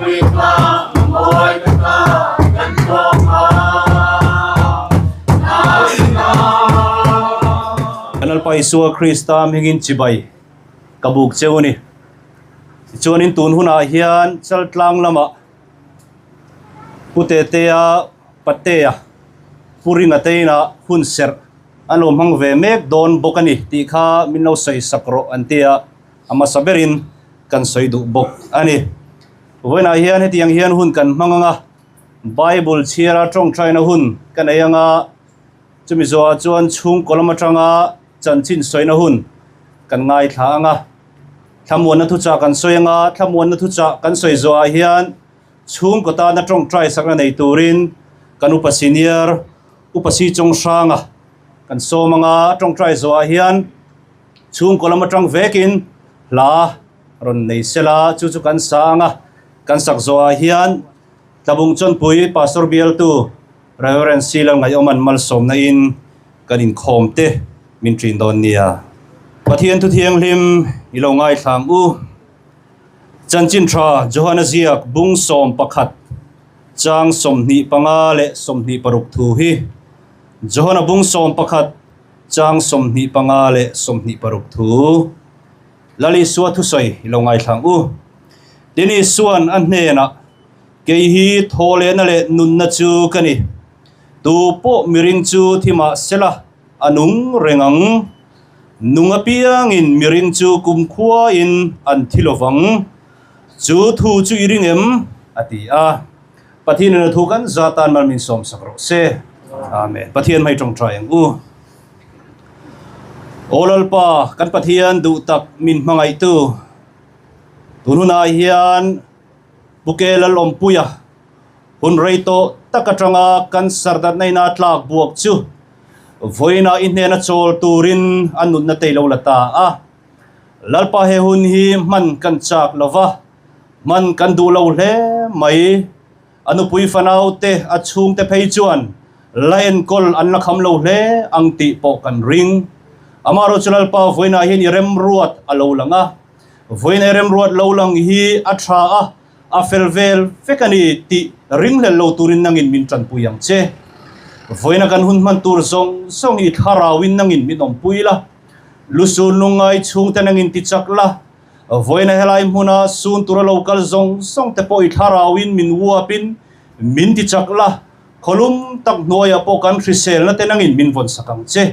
Lungpui tlang mawi taka kan tlawm a, Kan Lalpa Isua Krista hmingin chibai ka buk cheu a ni. Tichuanin tun hunah hian Chaltlang lamah Pu Tetea Patea Pu Ringa te inah hun serh an lo hmang ve mek dawn bawk a ni tih kha min lo sawi sak rawh an ti a, a hmasa berin kan sawi duh bawk a ni. Vawiinah hian hetiang hian hun kan hmang ang a, Bible chhiara tawngtaina hun ka nei ang a, chumi zawhah chuan chhungkaw lam atanga chanchin sawina hun kan ngaithla ang a, thlamuanna thuchah kan sawi ang a, thlamuanna thuchah kan sawi zawhah hian chhungkaw tana tawngtai sakna nei turin kan upa senior Upa Si Chawng Hranga kan sawm ang a, tawngtai zawhah hian chhungkaw lam atang vekin hla rawn nei sela chu chu kan sa ang a, kan sak zawhah hian Tlabung Chawnpui Pastor bialtu Rev. Si Lalngaihawman malsawmna in kan inkhawm te min ṭin dawn nia. Pathian thu thianghlim i lo ngaithlang u. Chanchin ṭha Johana ziak bung 11 chang 25 leh 26 thu hi Johana bung 11 chang 25 leh 26 thu. Lal Isua thusawi i lo ngaithlang u. Tin Isuan a hnenah, Kei hi thawhlehna leh nunna chu ka ni. Tu pawh miring chu thi mah sela a nung reng ang. Nung apiangin miring chu kumkhuain an thi lo vang. Chu thu chu i ring em? a ti a. Pathianin a thu kan za tan mal min sawmsak rawh se. Amen. Pathian hmai tawngtai ang u. Aw Lalpa, kan Pathian duh tak min hmangaihtu, tun hunah hian Puke Lalawmpuia hun rei tawh tak atanga cancer natna ina tlak buak chu vawiinah i hnena chawl turin a nunna te i lo la ta a. Lalpa he hun hi hman kan chak lo va, hman kan duh lo hle mai. A nupui fanau te, a chhungte phei chuan la enkawl an la kham lo hle ang tih pawh kan ring. Amaherawh chu Lalpa vawiinah hian i remruat a lo lang a, vawiina i remruat lo lang hi a tha a, a fel vel vek a ni tih ringhlel lo turin nangin min tanpui ang che. Vawiina kan hun hman tur zawng zawng hi i thlarauin nangin min awmpui la, lusun lungngai chhungte nangin ti chak la, Vawiina helai hmuna sun tura lo kal zawng zawng te pawh i thlarauin min uapin min ti chak la, khawlum tak hnuaiah pawh kan hriselna te nangin min vawn sak ang che.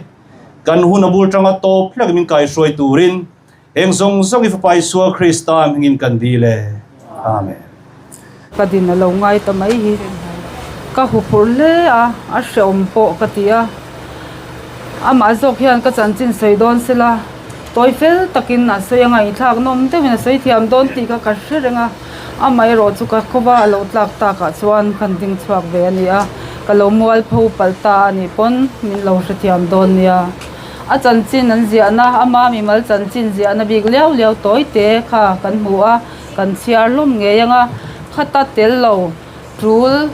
Kan hun a bul tanga tawp hlek min kaihruai turin heng zawng zawng i Fapa Isua Krista hmingin kan dil e. Amen. Ka din a lo ngai ta mai hi ka huphurh hle a, a hrehawm pawh ka ti a. Amah zawk hian ka chanchin sawi dawn sela tawi fel takin a sawi a, ngaihthlak nawm deuhin a sawi thiam dawn tih kha ka hre reng a. Amaherawh chu ka khawva a lo tlak takah chuan kan ding chhuak ve a ni a, ka lo mualpho palh ta a nih pawn min lo hrethiam dawn nia. A chanchin an ziahna, ama mimal chanchin ziahna bik liau liau tawi te kha kan hmu a. Kan chhiar hlawm ngei ang a, khata tel lo tul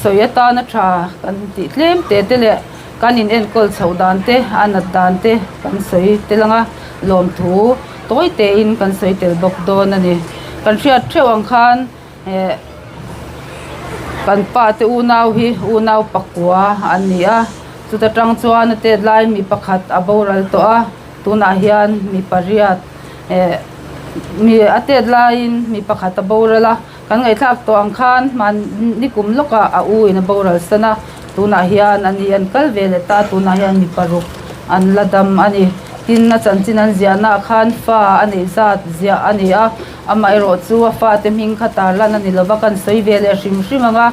sawi atana tha kan tih tlem te te leh kan in enkawl chhoh dan te a nat dan te kan sawi tel ang a, lawmthu tawi te in kan sawi tel bawk dawn a ni. Kan hriat theuh ang khan eh kan pa te unau hi unau pakua an ni a, chuta tang chuan a tet lai mi pakhat a boral tawh a, tunah hian mi pariat eh. Mi a tet laiin mi pakhat a boral a, kan ngaihthlak tawh ang khan hmani kum lawkah a u in a boral san a, tunah hian a ni an kal ve leh ta, tunah hian mi paruk an la dam a ni. Tin, a chanchin an ziahna ah khan fa a neih zat ziah a ni a, amaherawh chu a fate hming kha tarlan a ni lova kan sawi ve leh hrim hrim ang a,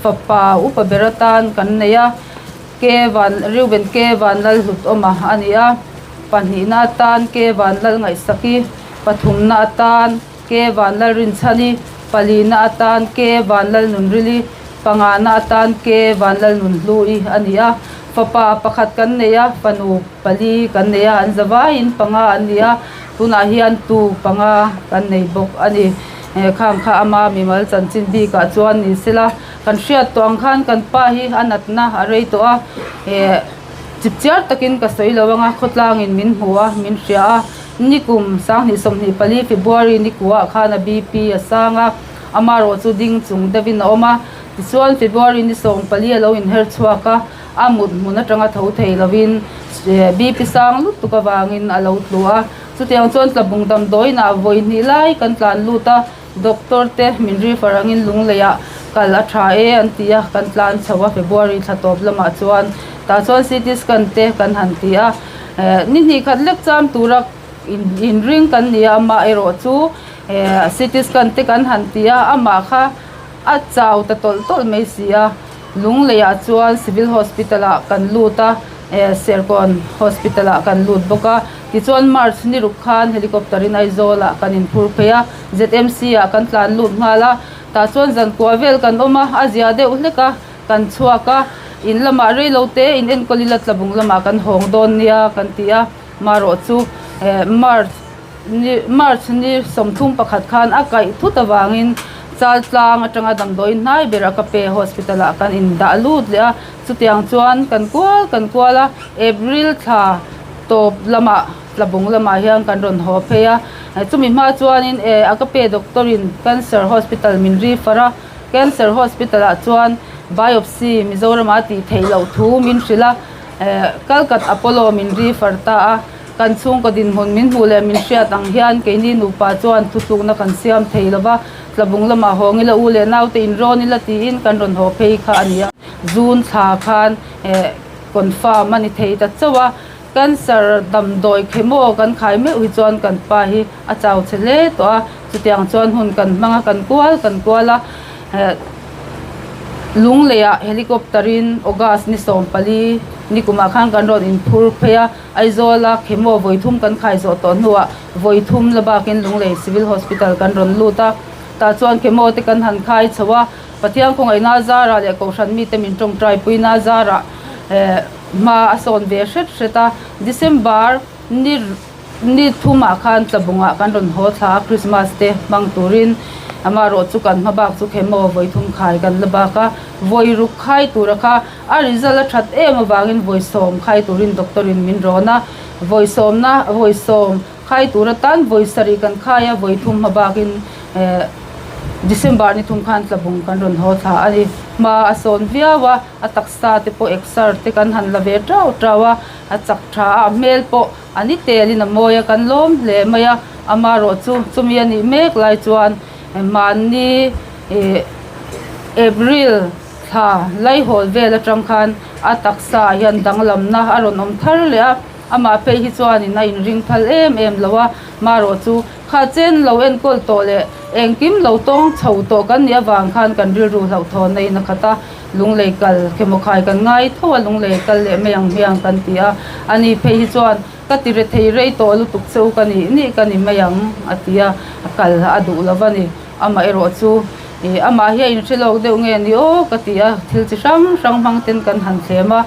fapa upa ber atan kan nei a. Ke van Reuben Ke Vanlal hlut awma a ni a, pahnihna atan Ke Vanlal Ngaihsaki, pathumna atan Ke Vanlal Rinchhani, palina atan Ke Vanlal Nunrili, pangana atan Ke Vanlal Nunhlui a ni a. Fapa pakhat kan nei a, fanu pali kan nei a, an zavaiin panga an ni a, tunah hian tu panga kan nei bawk a ni. Khang kha ama mimal chanchin bikah chuan ni sela. Kan hriat tawh ang khan kan pa hi a natna a rei tawh a, eh chipchiar takin ka sawi lo ang a, khawtlangin min hmu a, min hria a, nikum 2024 February nikuah khan a BP a sang a, Amaherawh chu ding chung deuhin a awm a. Tichuan February ni 14 a lo inher chhuak a, a mut hmun atanga tho thei lovin BP sang lutuk avangin a lo tlu a. Chutiang chuan tlabung damdawiinah vawi hnih lai kan tlan lut a, doctor te min refer angin lungleiah kal a tha e an ti a, kan tlan chho a February thla tawp lamah chuan tah chuan CT scan te kan han ti a, ni hnih khat lek cham tura inring kan ni a, amah erawh chu CT scan te kan han ti a, amah kha a chau ta tawlh tawlh mai si a, lungleiah chuan civil hospital ah kan lut a, Serkawn hospital ah kan lut bawk a. Tichuan March ni ruk khan helicopter in Aizawl ah kan inphur phei a, ZMC ah kan tlan lut nghal a, tah chuan zankua vel kan awm a, a zia deuh hlek a, kan chhuak a, in lamah rei lo te in enkawl ila tlabung lamah kan hawng dawn nia kan ti a, marawh chu March ni March ni 31 khan a kaih thut avangin Chaltlang atanga damdawi hnai ber a ka pe hospital ah kan indah lut leh a, chutiang chuan kan kual kan kual a, April thla. Tawp lamah tlabung lamah hian kan rawn haw phei a, chumi hma chuanin eh a ka pe doctor in cancer hospital min refer a, cancer hospital ah chuan biopsy Mizoram ah tih theih loh thu min hrilh a, eh Kalkat Apollo min refer ta a, kan chhungkaw dinhmun min hmuh leh min hriat ang hian keini nupa chuan thutlukna kan siam thei lova, tlabung lamah hawng ila u leh naute inrawn ila tiin kan rawn haw phei kha a ni a, June thla khan eh. Confirm a ni thei ta chauh a, cancer damdawi chemo kan khai meuh hi chuan kan pa hi a chau chhe hle tawh a, chutiang chuan hun kan hmang a, kan kual kan kual a, eh Lungleiah helicopter in August ni 14 ni kumah khan kan rawn inphur phei a, Aizawla chemo vawi thum kan khai zawh tawh hnuah vawi thum la bakin Lunglei Civil Hospital kan rawn lut a, tah chuan chemo te kan han khai chho a. Pathian khawngaihna a zarah leh Kohhran mite min tawngtaipuina a zarah eh hma a sawn ve hret hret a, December ni ni thumah khan tlabungah kan rawn haw thla a Christmas te hmang turin amaherawh chu kan hma bak chu khemaw vawi thum khai kan la bak a, vawi ruk khai tura kha a result a that em avangin vawi sawm khai turin doctor in min rawn a, vawi sawmna vawi sawm Khai tur atan vawi sarih kan khai a, vawi thum hma bakin eh December ni thum khan tlabung kan rawn haw thla a ni. Hma a sawn viau a, a taksa te pawh exer te kan han la ve tau tau a, a chak tha a, a hmel pawh a ni telin a mawi a, kan lawm hle mai a. Amaherawh chu chumi a nih mek lai chuan mahni ih April thla laihawl vel atang khan a taksa ah hian danglamna a rawn awm thar leh a. Amah phei hi chuanin a inring phal em em lo a, marawh chu kha chen lo enkawl tawh leh engkim lo tawng chho tawh kan nih avang khan kan rilru hlauhthawn a in a khat a, lunglei kal khemawkhai kan ngai tho a, lunglei kal leh mai ang hmiang kan ti a, ani phei hi chuan ka ti re thei rei tawh lutuk che u ka nih nih ka ni mai ang a ti a, a kal a duh lo va ni. Amah erawh chu ih amah hi a inhre lawk deuh nge ni aw ka ti a, thil chi hrang hrang hmang ten kan han thlem a,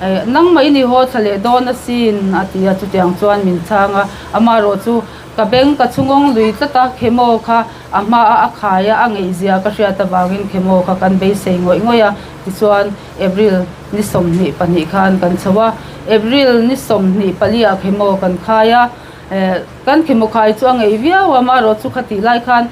eh nangmah i ni haw thla leh dawn asin a ti a, chutiang chuan min chhang a, amah erawh chu ka beng ka chhungawng lui tlat a, chemo kha a hma a a khai a, a ngeihzia ka hriat avangin chemo kha kan beisei ngawih ngawih a, tichuan April ni 22 khan kan chho a, April ni 24 ah chemo kan khai a. Eh, kan khimukhai chu a ngeih viau a, amaherawh chu khatih lai khan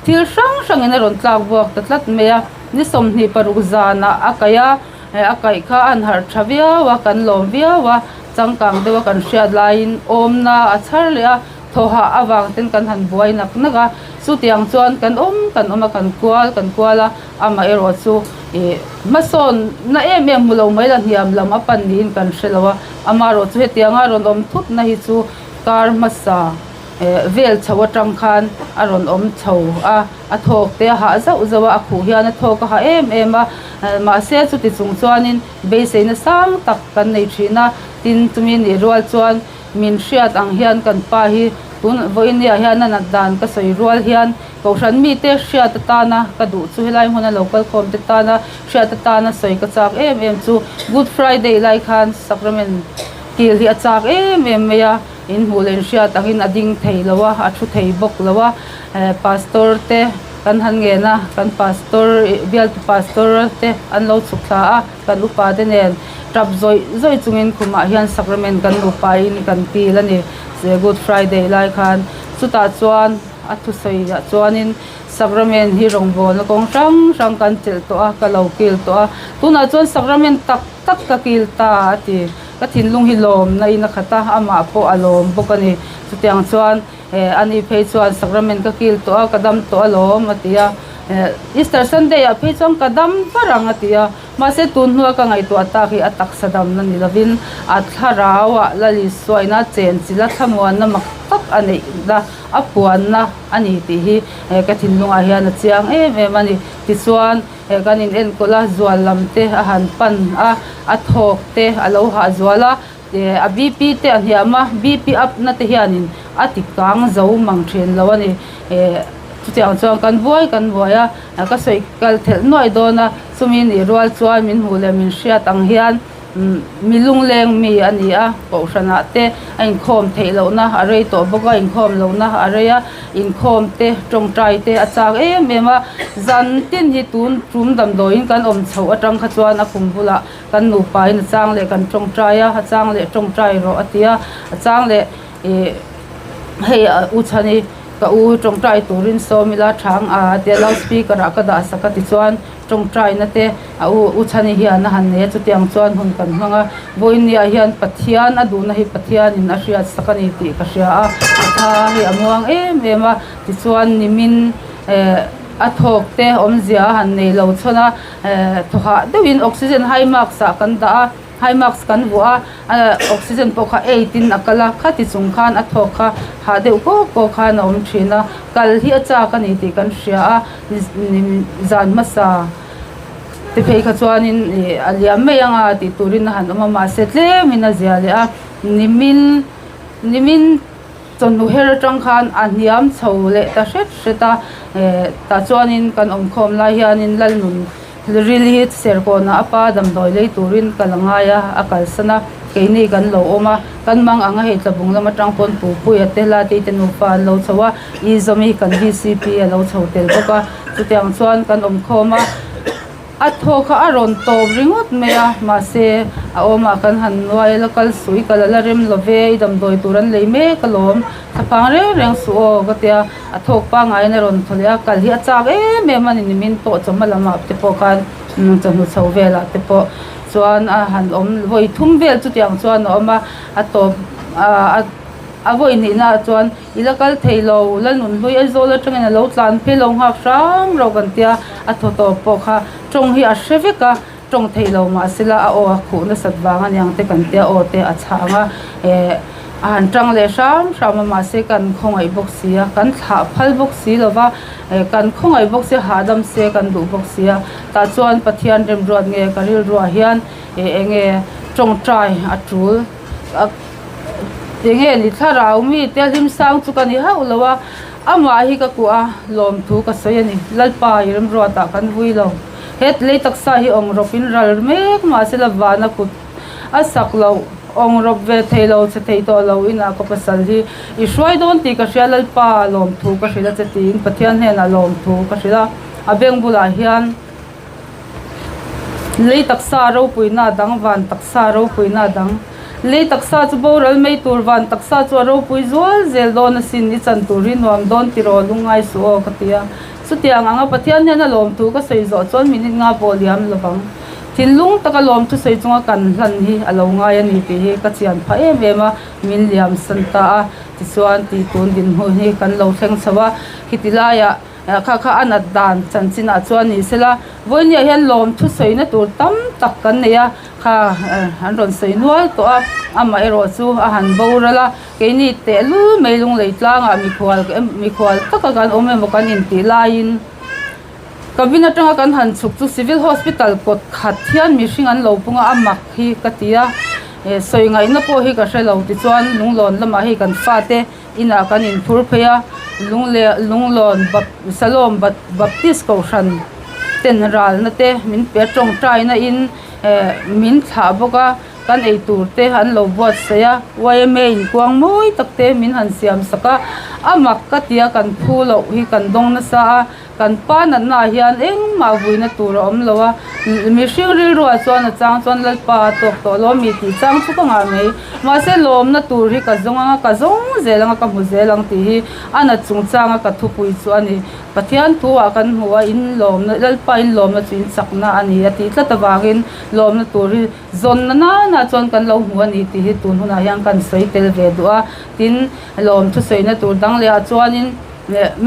thil hrang hrangin a rawn tlak buak ta tlat mai a, ni 26 zanah a kaih a, eh a kaih kha a han harh tha viau a, kan lawm viau a, changkang deuh a kan hriat laiin awmna a chhar leh a, thawhah avang ten kan han buai nak nak a, chutiang chuan kan awm kan awm a, kan kual kan kual a, amaherawh chu ih hmasawn na em em hmu lo mai la hniam lam a pan niin kan hre lo a, amaherawh chu hetianga rawn awm thut na hi chu kar hmasa eh vel chho atang khan a rawn awm chho a, a thawk te a hah zauh zauh a, a khuh hian a thawk a hah em em a, mahse chuti chung chuanin beiseina sang tak kan nei thin a, tin chumi nih rual chuan min hriat ang hian kan pa hi tun vawinia hian a nat dan ka sawi rual hian kohhran mite hriat atana ka duh chu helai hmuna lo kalkhawm te tana hriat atana sawi ka chak em em chu Good Friday lai khan sacrament Kil hi a chak em em mai a, in hmuh leh in hriat angin a ding thei lo a, a thu thei bawk lo a, eh pastor te kan han ngen a, kan pastor bialtu pastor te an lo chhuk thla a, kan upa te nen tap zawih zawih chungin khumah hian sacrament kan nupa in kan kil a ni, Good Friday lai khan chutah chuan a thusawi ah chuanin. Sacrament hi rawngbawlna kawng hrang hrang kan chelh tawh a, ka lo kil tawh a. Tunah chuan Sacrament tak tak ka kil ta a ti. Ka thinlung hi lawmna in a khat a, amah pawh a lawm bawk a ni. Chutiang chuan eh ani phei chuan Sacrament ka kil tawh a, ka dam tawh alawm a ti a. Eh Easter Sunday ah phei chuan ka dam var ang a ti a. Mahse tun hnua ka ngaihtuah tak hi a taksa damna ni lovin a thlarau ah la Lisuaina chenchilh a thlamuanna mak tak a neihna a puanna a ni tih hi eh ka thinlungah hian a chiang em em a ni. Tichuan eh kan in enkawl a zual lam te a han pan a, a thawk te a lo hah zual a, eh a BP te a hniam a, BP up na te hianin a ti kang zo mang thin lo a ni. Eh chutiang chuan kan buai kan buai a, ka sawi kal thelh nuai dawn a, chumi nih rual chuan min hmuh leh min hriat ang hian Mi lungleng mi a ni a, kohhranah te a inkhawm theih lohna a rei tawh bawk a, inkhawm lohna a rei a, inkhawm te tawngtai te a chak em em a, zan tin hi tun tum damdawiin kan awm chhoh atang kha chuan a kum bulah kan nupa in a chang leh kan tawngtai a, a chang leh tawngtai rawh a ti a, a chang leh ih hei u chhani ka u tawngtai turin sawm ila chhang a tia loudspeaker ah ka dah sak a tichuan. Tawngtaina te a u u chhani hian a han nei a, chutiang chuan hun kan hmang a, vawinia hian Pathian a duhna hi Pathianin a hriat sak a ni tih ka hria a, a tha hi a muang em em a, tichuan nimin eh a thawk te awmzia a han nei lo chhawn a, eh thawhah deuhin oxygen high mask ah kan dah a, high mask kan vuah a, oxygen pawh kha eight in a kal a, khati chung khan a thawk kha hah deuh kawk kawk khan a awm thin a, kal hi a chak a ni tih kan hria a. Zan hmasa te phei kha chuanin ih a liam mai anga tih turin a han awm a mahse tlemin a zia leh a nimin nimin chawhnu her atang khan a hniam chho leh ta hret hret a eh tah chuanin kan awm khawm lai hianin Lalnun Ril hi Serkawnah a pa damdawi lei turin kal a ngai a, a kalsan a, keini kan lo awm a, kan mang ang a hei tlabung lam atang pawn Pupuia te Latei te nupa an lo chho a, i zawm hi kan VCP a lo chho tel bawk a, chutiang chuan kan awm khawm a, a thaw kha a rawn tawp ringawt mai a, mahse a awmah kan han nuai a la kal suh i kal a la rem lo ve, i damdawi tur an lei mek alawm, thlaphang reng reng suh aw ka tia. A thawk pangaiin a rawn thaw leh a, kal hi a chak em em a ni nimin pawh chawhma lamah te pawh khan chawhnu chho velah te pawh chuan a han awm vawi thum vel chutiang chuan a awm a, a tawp ah a vawi hnihna ah chuan i la kal thei lo Lalnunhlui Aizawl atangin a lo tlan phei lo nghak hram rawh kan tia a thaw tawp pawh kha tawng hi a hre vek a. Tawng thei lo mahsela a aw a khuh nasat vang a niang te kan tia aw te a chhang a, eh a han tang leh hram hram a mahse kan khawngaih bawk si a, kan thlah phal bawk si lo va, eh kan khawngaih bawk si a hahdam se kan duh bawk si a, tah chuan Pathian remruat nge ka rilruah hian eh eng nge tawngtai a tul a eng nge ni thlarau mite hlimsang chu ka ni hauh lo a, amah hi ka kuah a lawmthu ka sawi a ni, Lalpa i remruatah kan vui lo. He lei taksa hi awng rawp in ral mek mahse la vana kut a sak loh awng rawp ve thei lo che thei tawh lo inah ka pasal hi i hruai dawn tih ka hria Lalpa lawmthu ka hrilh a che tiin Pathian hnenah lawmthu ka hrilh a a beng bulah hian lei taksa ropuina dang van taksa ropuina dang lei taksa chu boral mai tur van taksa chu a ropui zual zel dawn asin i chan tur hi nuam dawn tiraw lungngai suh aw ka ti a. Chutiang anga Pathian hian a lawmthu ka sawi zawh chuan minute nga pawh liam lo vang. Thinlung taka lawmthu sawi chunga kan hlan hi a lo ngai a ni tih hi ka chian phah em em a, min liam san ta a. Tichuan tih tun dinhmun hi kan lo thleng chho a, khiti laiah kha kha a nat dan chanchinah chuan ni sela, vawinia hian lawmthu sawina tur tam tak kan nei a, kha an rawn sawi nual tawh a, amaherawh chu a han boral a. Keini tehlul mai lunglei tlangah mikhual mikhual taka kan awm emaw kan intih laiin cabin atanga kan han chhuk chu civil hospital kawt khat hian mihring an lo pung a a mak hi ka ti a eh sawi ngaihna pawh hi ka hre lo tichuan lunglawn lamah hei kan fate inah kan inphur phei a lungle lunglawn bap salawm baptist kohhran ten ralna te min pe a tawngtaina in eh min thlah bawk a. Kan ei tur te an lo buatsaih a, yma in kuang mawi tak te min han siam sak a, a mak ka tia kan phu loh hi kan dawng nasa a, kan pa natna ah hian engmah vuina tur a awm lo a, mihring rilruah chuan a chang chuan Lalpa a tawk tawh lo ami tih chang chu ka ngah mai, mahse lawmna tur hi ka zawng anga ka zawng zel anga ka hmu zel ang tih hi a nat chungchanga ka thupui chu a ni. Pathian thu ah kan hmu a, in lawmna, Lalpa in lawmna chu in chakna a ni a tih tlat avangin lawmna tur hi zawnna nana chuan kan lo hmu a ni tih hi tun hunah hian kan sawi tel ve duh a. Tin, lawm thusawina tur dang leh ah chuanin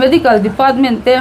medical department te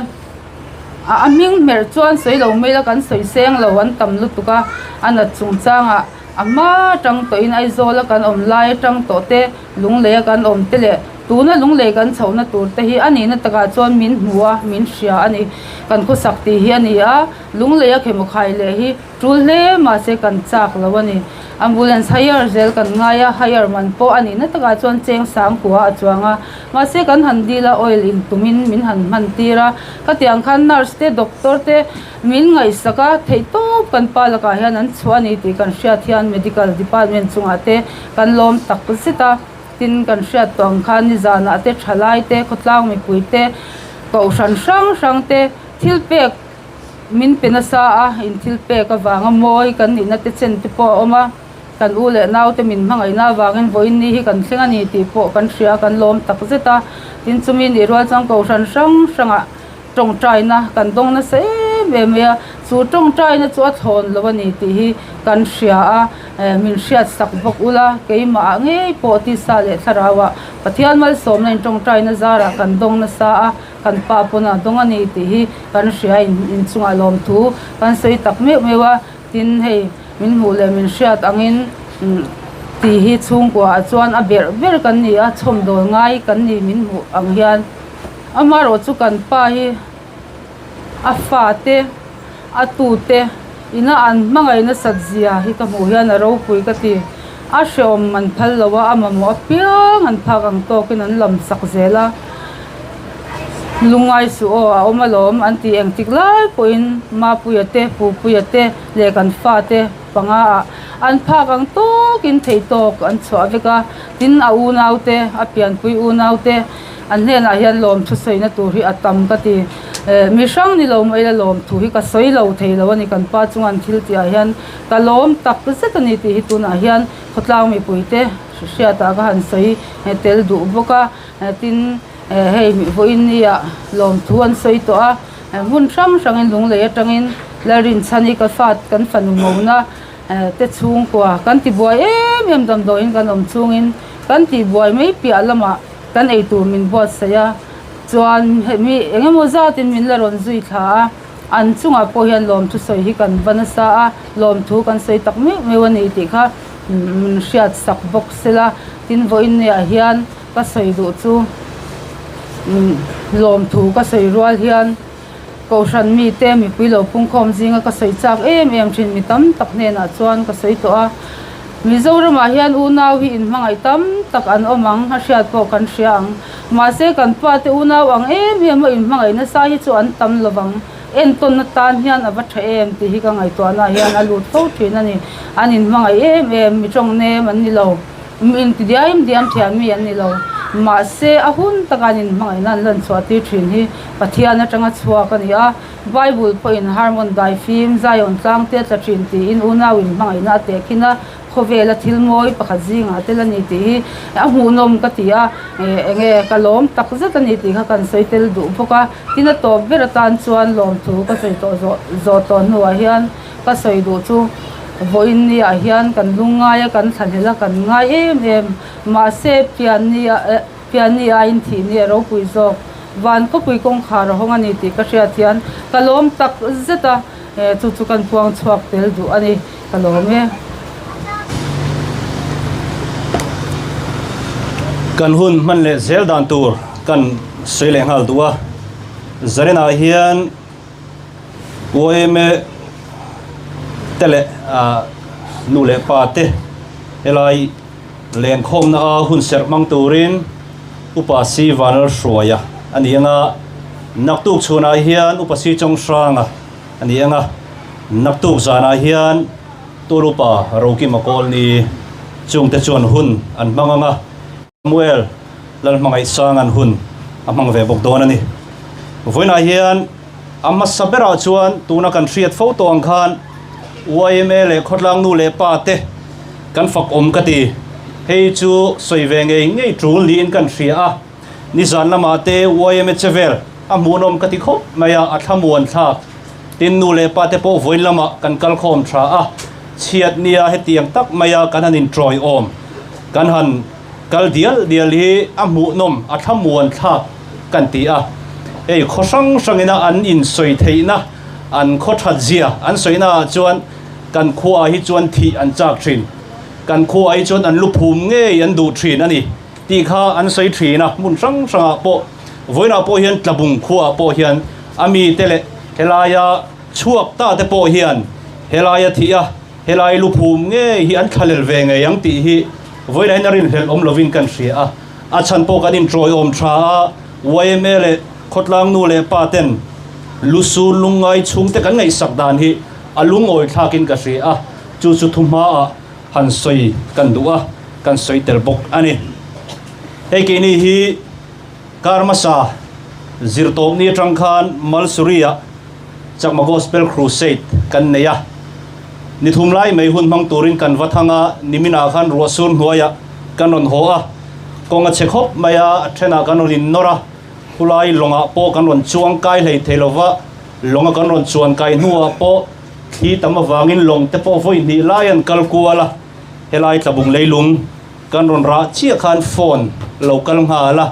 a hming hmerh chuan sawi lo mai la kan sawi seng lo an tam lutuk a, a nat chungchangah a hma atang tawhin Aizawl a kan awm lai atang tawh te Lunglei a kan awm te leh tuna lunglei kan chhohna tur te hi a nihna takah chuan min hmu a, min hria a ni. Kan khawsak tih hi a ni a, lunglei a khemaw khai leh hi tul hle mahse kan chak lo a ni. Ambulance hire zel kan ngai a, hire man pawh a nihna takah chuan cheng sang kua a chuang a, mahse kan han dil a oil in tumin min han hman tir a, khatiang khan nurse te doctor te min ngaihsak a, theihtawp kan pa lakah hian an chhuah a ni tih kan hriat hian medical department chungah te Kan lawm tak zet a, tin kan hriat tawh ang khan nizanah te thalai te, khawtlang mipui te, kohhran hrang hrang te thil pek min pe nasa a, in thil pek avanga mawi kan nihna te chen te pawh a awm a, kan u leh nau te min hmangaihna avangin vawiin ni hi kan thleng a ni tih pawh kan hria a, kan lawm tak zet a, tin chumi nih rual chuan kohhran hrang hrangah Tawngtaina kan dawng nasa em em mai a, chu tawngtaina chu a thlawn lo a ni tih hi kan hria a, min hriat sak bawk ula, keimah ah ngei pawh tisa leh thlarau ah Pathian malsawmna in tawngtaina zarah kan dawng nasa a, kan pa pawn a dawng a ni tih hi kan hria in inchungah lawmthu kan sawi tak meuh meuh a, tin hei min hmuh leh min hriat angin tih hi chhungkua ah chuan a berh ber kan ni a, chhawmdawl ngai kan ni min hmuh ang hian. Amaherawh chu kan pa hi a fate a tute ina an hmangaih nasat zia hi ka hmuh hian a ropui ka ti. A hrehawm an phal lo a, a mamawh apiang an phak ang tawkin an lam sak zel a. Lungngai suh aw a awm alawm an ti engtik lai pawhin Mapuia te, Pupuia te leh kan fate panga ah an phak ang tawkin theihtawk an chhuah vek a. Tin a unaute, a pianpui unaute. An hnenah hian lawmthu sawina tur hi a tam ka ti. Eh mi hrang ni lo mah ila lawmthu hi ka sawi lo thei lo a ni kan pa chunga an thil tih ah hian ka lawm tak zet a ni tih hi tunah hian khawtlang mipuite hriatah ka han sawi tel duh bawk a. Tin eh hei vawiin nia lawmthu an sawi tawh a, hmun hrang hrangin lunglei atangin Lalrinchhani ka fa kan fanu mona te chhungkua kan tibuai em em damdawiin kan awm chungin kan tihbuai mai piah lamah Kan eitur min buatsaih a, chuan hemi eng emaw zatin min la rawn zui thla a, an chungah pawh hian lawmthu sawi hi kan va nasa a, lawmthu kan sawi tak meuh meuh a ni tih kha min hriat sak bawk sela, tin vawiin niah hian ka sawi duh chu lawmthu ka sawi rual hian Kohhran mite mipui lo pungkhawm zinga ka sawi chak em em thin mi tam tak hnenah chuan ka sawi tawh a. Mizoramah hian unau hi inhmangaih tam tak an awm ang, a hriat pawh kan hria ang. Mahse kan pate unau ang em em a inhmangaih nasa hi chu an tam lo vang. Entawn atan hian a va tha em tih hi ka ngaihtuahnaah hian a lut fo thin a ni. An inhmangaih em em, mi tawng nem an ni lo. Inti diam diam thiam mi an ni lo. Mahse, a hun taka an inhmangaihna an lan chhuah tir thin hi Pathian atanga chhuak a ni a. Bible pawhin Harmon daifim, Zion tlang te a tla thin tiin unau inhmangaihna a tehkhin a, khawvela thil mawi pakhat zingah tel a ni tih hi a hmuhnawm ka ti a. Enge ka lawm tak zet a ni tih kha kan sawi tel duh bawk a. Tin a tawp ber atan chuan lawmthu ka sawi tawh zawh zawh tawh hnuah hian Ka sawi duh chu vawiin ni ah hian kan lungngai a, kan thlahlel a, kan ngai em em. Mahse pian ni ah eh pian ni aiin thih ni a ropui zawk. Van khawpui kawngkhar a hawng a ni tih ka hriat hian ka lawm tak zet a, eh chu chu kan puang chhuak tel duh a ni. Ka lawm e. Kan hun hman leh zel dan tur kan sawi leh nghal duh a, Zarinah hian. Uaime te leh nu leh pa te helai lenkhawmna a hun serh hmang turin Upa Si Vanlalhruaia a ni ang a, naktuk chhunah hian Upa Si Chawnghranga a ni ang a, naktuk zanah hian Tul Upa Rokima Kawlni chungte chuan hun an hmang ang a. Samuel Lalhmangaihsanga'n hun a hmang ve bawk dawn a ni. Vawiinah hian a hmasa berah chuan tuna kan hriat fo tawh ang khan yma leh khawtlang nu leh pa te kan fak awm ka ti. Hei chu sawi ve ngei ngei tul niin kan hria a, nizan lamah te yma che vel. A hmuhnawm ka ti khawp mai a, a thlamuan thlak. Tin, nu leh pa te pawh vawiin lamah kan kal khawm tha a, chhiat nia hetiang tak maia kan han inṭawiawm, kan han kal dial dial hi a hmuhnawm, a thlamuan thlak kan ti a. Hei khaw hrang hrangina an insawi theihna, an khaw that zia an sawina ah chuan kan khuaah hi chuan thih an chak thin, kan khuaah hi chuan an lu phum ngei an duh thin a ni tih kha an sawi thin a, hmun hrang hrangah pawh. Vawiinah pawh hian Tlabung khuaah pawh hian a mite leh helaia chhuak ta te pawh hian helaia thih a, helai luphum ngei hi an thlalel ve ngei ang tih hi vawiinah hian a rinhlelh awm lovin kan hria a. A chhan pawh kan inṭawiawm ṭha a, yma leh khawtlang nu leh pa ten lusur lungngai chhungte kan ngaihsak dan hi a lungawi thlakin ka hria a, chu chu thuhmaah han sawi kan duh a, kan sawi tel bawk a ni. Hei keini hi. Kar hmasa zirtawpni atang khan Malsuri-ah Chakma Gospel Crusade kan nei a. Ni thum lai mai hun hmang turin kan va thang a, niminah khan ruahsur hnuaiah kan rawn haw a. Kawng a chhe khawp mai a, a thenah kan rawn innawr a, khulai lawngah pawh kan rawn chuang kai hlei thei lo va, lawnga kan rawn chuan kai hnuah pawh thli tam avangin lawng te pawh vawi hnih lai an kal kual a, helai Tlabung leilung Kan rawn rah chiah khan phone lo kal nghal a,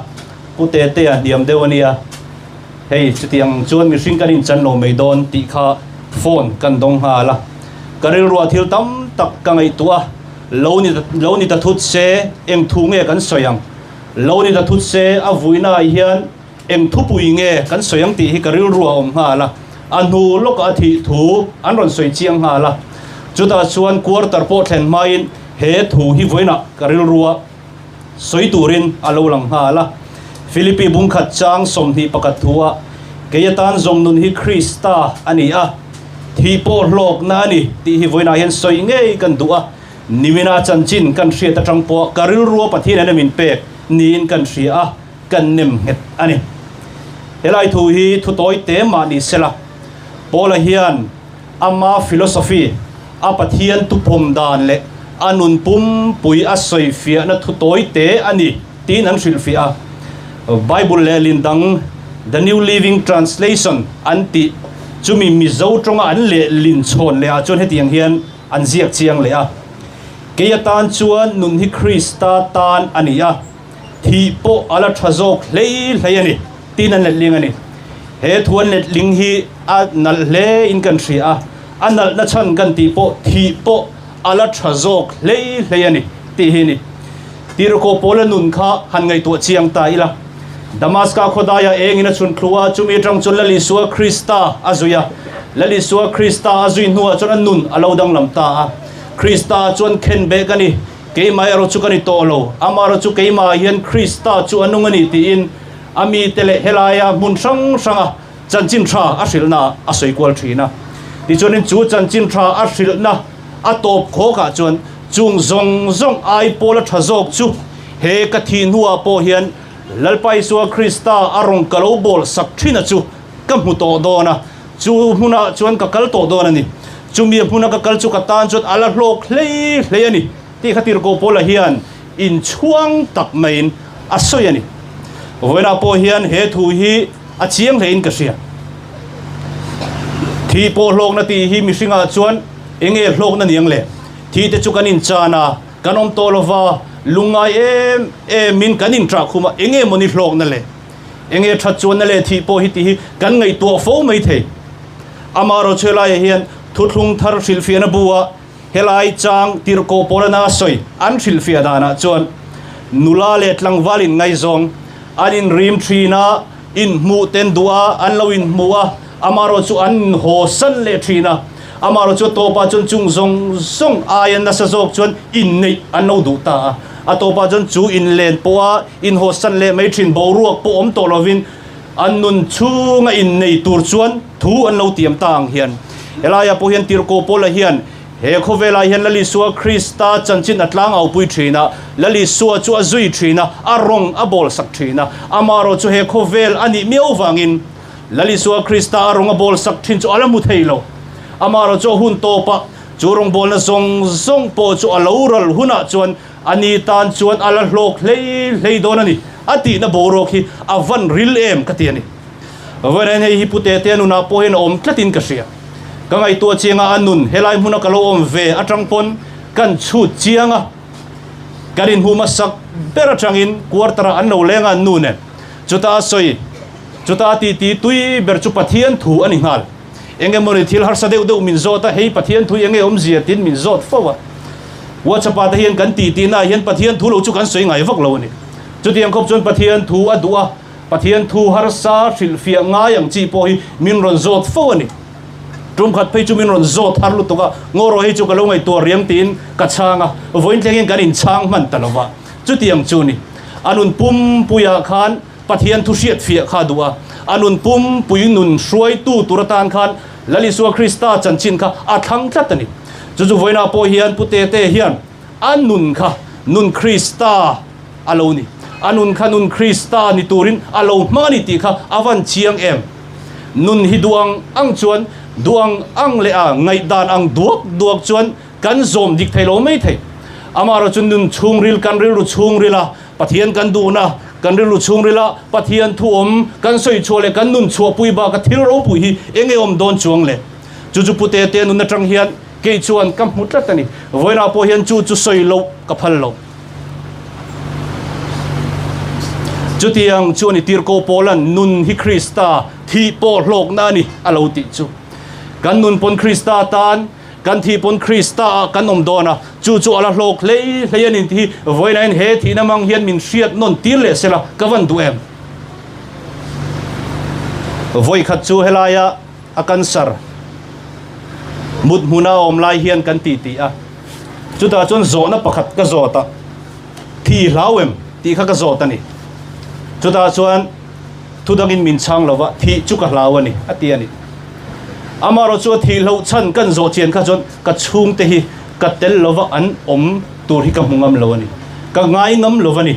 Pu Tetea hniam deuh a nia, hei chutiang chuan mihring kan inchan lo mai dawn tih kha phone kan dawng nghal a. Ka rilruah thil tam tak ka ngaihtuah a, lo ni lo ni ta thut se eng thu nge kan sawi ang, lo ni ta thut se a vuinaah hian eng thupui nge kan sawi ang tih hi ka rilruah a awm nghal a, a hnu lawkah a thih thu an rawn sawi chiang nghal a, chutah chuan quarter pawh thlen hmain He thu hi vawiinah ka rilrua sawi turin a lo lang nghal a. Philippi bungkhat chang 21 thua kei atan zawng nun hi Krista a ni a, thih pawh hlawkna a ni tih hi vawiinah hian sawi ngei kan duh a. Nimina chanchin kan hriat atang pawh ka rilrua Pathian hian a min pek niin kan hria a, kan nem nghet a ni. Helai thu hi thu tawi te mah ni sela, Paula hian Ama philosophy, a Pathian tupawm dan leh a nun pumpui a sawifiahna thu tawi te a ni tiin an hrilhfiah a. Bible lehlin dang The New Living Translation an tih chumi Mizo tawnga an lehlin chhawn leh ah chuan hetiang hian an ziak chiang leh a, Kei atan chuan nun hi Krista tan a ni a, thih pawh a la tha zawk hlei hlei a ni tiin an letling a ni. He thu an letling hi a nalh hle in kan hria a, a nalhna chhan kan tih pawh thih pawh a la tha zawk hlei hlei a ni tih hi a ni. Tirhkoh Paula nun kha han ngaihtuah chiang ta ila. Damaska khawdaia engin a chhun thlu a, chumi atang chuan Lal Isua Krista a zui a. Lal Isua Krista a zui hnuah chuan a nun a lo danglam ta a. Krista chuan khenbeh ka ni. Keimah erawh chu ka ni tawh lo, amaherawh chu keimahah hian Krista chu a nung a ni tiin a mite leh helaia hmun hrang hranga chanchin tha a hrilhnaah a sawi kual thin a. Tichuanin chu chanchin tha a hrilhna a tawp khawkah chuan chung zawng zawng ai pawla tha zawk chu he ka thih hnuah pawh hian Lalpa Isua Krista a rawn ka lo bawl sak thin a chu ka hmu tawh dawn a, chu hmunah chuan ka kal tawh dawn a ni. Chumi hmuna ka kal chu ka tan chuan a la hlawk hlei hlei a ni tih kha Tirhkoh Paula hian inchhuang tak maiin a sawi a ni. Vawiinah pawh hian he thu hi a chiang hlein ka hria. Thi pawh hlawkna tih hi mihringah chuan eng nge hlawkna ni ang le? Thi te chu kan inchan a, kan awm tawh lova, lungngai em emin kan inṭah khum a, eng nge mawni hlawkna le? Eng nge ṭhat chuanna le thih pawh hi tih hi kan ngaihtuah fo mai thei. Amah Rochelaia hian thuthlung thar hrilhfiahna bu a helai chang Tirhkoh Paulana a sawi an hrilhfiah danah chuan nula leh tlangval inngaizawng an inrim thin a, inhmuh ten duh a, an lo inhmu a, amaherawh chu an inhawsan leh thin a, amaherawh chu a tawpah chuan chung zawng zawng aia nasa zawk chuan inneih an lo duh ta a, a tawpah chuan chu inlen pawha inhawsan leh mai thin boruak pawh awm tawh lovin An nun chhunga innei tur chuan thu an lo tiam ta ang hian helaiah pawh hian Tirhkoh Paula hian he khawvelah hian Lal Isua Krista chanchin a tlang aupui thin a, Lal Isua chu a zui thin a, a rawng a bawl sak thin a. Amaherawh chu he khawvel a nih miau vangin Lal Isua Krista a rawng a bawl sak thin chu a la hmu thei lo. Amaherawh chu a hun tawpah chu rawngbawlna zawng zawng pawh chu a lo ral hunah chuan A ni tan chuan a la hlawk hlei hlei dawn a ni, a tihna boruak hi a van ril em ka ti a ni. Vawiin hei hi Pu Tetea nunah pawh hian a awm tlatin ka hria. Ka ngaihtuah chianga a nun helai hmuna ka lo awm ve atang pawn kan chhut chiang a, kan inhmuh hmasak ber atangin quarter ah an lo leng a an nu nen. Chuta a sawi, chuta a titi tui ber chu Pathian thu a ni nghal. Eng emawni thil harsa deuh deuh min zawt a, hei Pathian thu eng nge awmzia tiin min zawt fo a. WhatsApp ah te hian kan titi naah hian Pathian thu lo chu kan sawi ngai vak lo a ni. Chutiang khawp chuan Pathian thu a duh a, Pathian thu harsa hrilhfiah ngai ang chi pawh hi min rawn zawt fo a ni. Tum khat phei chu min rawn zawt har lutuk a, ngaw rawh hei chu ka lo ngaihtuah riang tiin ka chhang a, vawiin thlengin kan inchhang hman ta lo va. Chutiang chu ni. A nun pumpuiah khan Pathian thu hriatfiah kha a duh a, a nun pumpui nun hruaitu tur atan khan Lal Isua Krista chanchin kha a thlang tlat a ni. Chu chu vawiinah pawh hian Pu Tete hian a nun kha nun Krista a lo ni. A nun kha nun Krista ni turin a lo hmang a ni tih kha a van chiang em. Nun hi duh ang ang chuan, duh ang ang leh a ngaihdan ang duak duak chuan kan zawm dik thei lo mai thei. Amaherawhchu nun chhungril kan rilru chhungril a, Pathian kan duhna, kan rilru chhungrila Pathian thu awm kan sawi chhuah leh kan nun chhuahpui baka thil ropui hi eng nge awm dawn chuang le? Chu chu Pute te nun atang hian kei chuan ka hmu tlat a ni. Vawiinah pawh hian chu chu sawi loh ka phal lo. Chutiang chu a ni Tirhkoh Paula'n nun hi Krista thih pawh hlawkna a ni a lo tih chu. Kan nun pawn Krista tan Kan thih pawn Krista ah kan awm dawn a, chu chu a la hlawk hlei hlei a ni tih hi vawiinain he thihna mang hian min hriat nawn tir leh sela ka van duh em? Vawikhat chu helaia a cancer mut hmuna a awm lai hian kan ti ti a, chutah chuan zawhna pakhat ka zawt a, thi hlau em tih kha ka zawt a ni. Chutah chuan thu dangin min chhang lova thih chu ka hlau a ni a ti a ni. Amaherawh chu a thih hloh chhan kan zawh chian kha chuan ka chhungte hi ka tel lova an awm tur hi ka hmu ngam lo a ni. Ka ngai ngam lo a ni.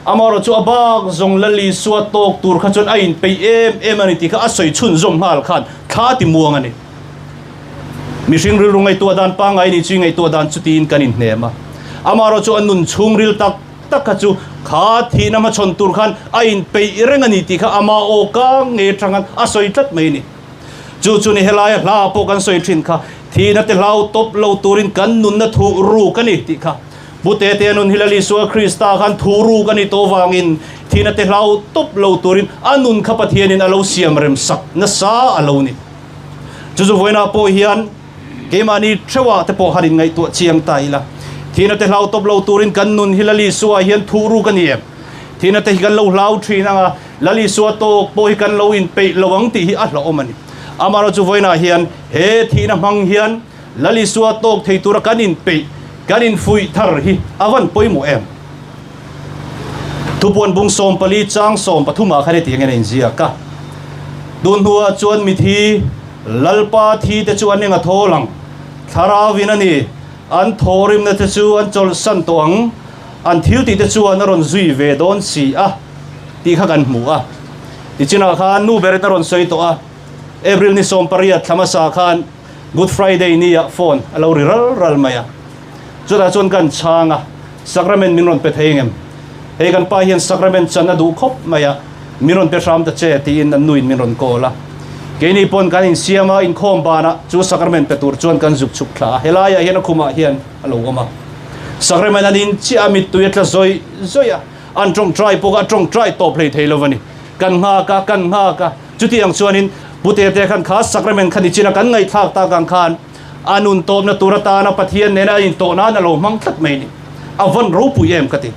Amaherawh chu a bak zawng Lal Isua tawk tur kha chuan a inpeih em em a ni tih kha a sawi chhunzawm nghal khan thla ti muang a ni. Mihring rilru ngaihtuah dan pangngai ni chu i ngaihtuah dan chu tiin kan inhnem a. Amaherawh chu a nun chhungril tak tak kha chu kha thihna hmachhawn tur khan a inpeih reng a ni tih kha ama aw kang nge atangin a sawi tlat mai a ni. Chu chu ni helaia hla pawh kan sawi thin kha thihna te hlau tawp lo turin kan nunna thuh ruk a ni tih kha. Pu Tetea nun hi Lal Isua Krista khan thuh ruk a ni tawh vangin thihna te hlau tawp lo turin a nun kha Pathianin a lo siam rem sak nasa a lo ni. Chu chu vawiinah pawh hian Keimahni theuhah te pawh han inngaihtuah chiang ta ila, thihna te hlau tawp lo turin kan nun hi Lal Isua hian thuh ruk a ni em? Thihna te hi kan lo hlau thin ang a, Lal Isua tawk pawh hi kan lo inpeih lo ang tih hi a hlauhawm a ni. Amaherawhchu vawiinah hian he thihna hmang hian Lal Isua tawk thei tura kan inpeih, kan infuih thar hi a van pawimawh em? Thupuan bung 14 chang 13 ah khan hetiang hian a inziak a, Tun hnuah chuan mithi, Lalpa thi te chu an eng a thawl ang, thlarau in a ni, an thawhrimna te chu an chawlhsan tawh ang, an thil tih te chuan a rawn zui ve dawn si a, tih kha kan hmu a. Tichinah khan nu berin a rawn sawi tawh a, April ni 18 thla hmasa khan Good Friday ni ah phone a lo ri ral ral mai a, chutah chuan kan chhang a, Sacrament min rawn pe thei ngem? Hei kan pa hian sacrament chan a duh khawp mai a, min rawn pe hram ta che tiin an nuin min rawn call a. Keini pawn kan insiam a, inkhawm banah chu sacrament pe tur chuan kan zuk chhuk thla a, helaiah hian a khumah hian a lo awm a. Sacrament an in chiah a, mittui a tla zawih zawih a, an tawngtai pawh kha a tawngtai tawp hlei thei lo a ni. Kan nghak a, kan nghak a, chutiang chuanin Pu Tete khan kha sacrament kha nichina kan ngaihthlak tak ang khan A nun tawpna tur atana Pathian nena a intawh nan a lo hmang tlat mai ni. A vawn ropui em ka ti.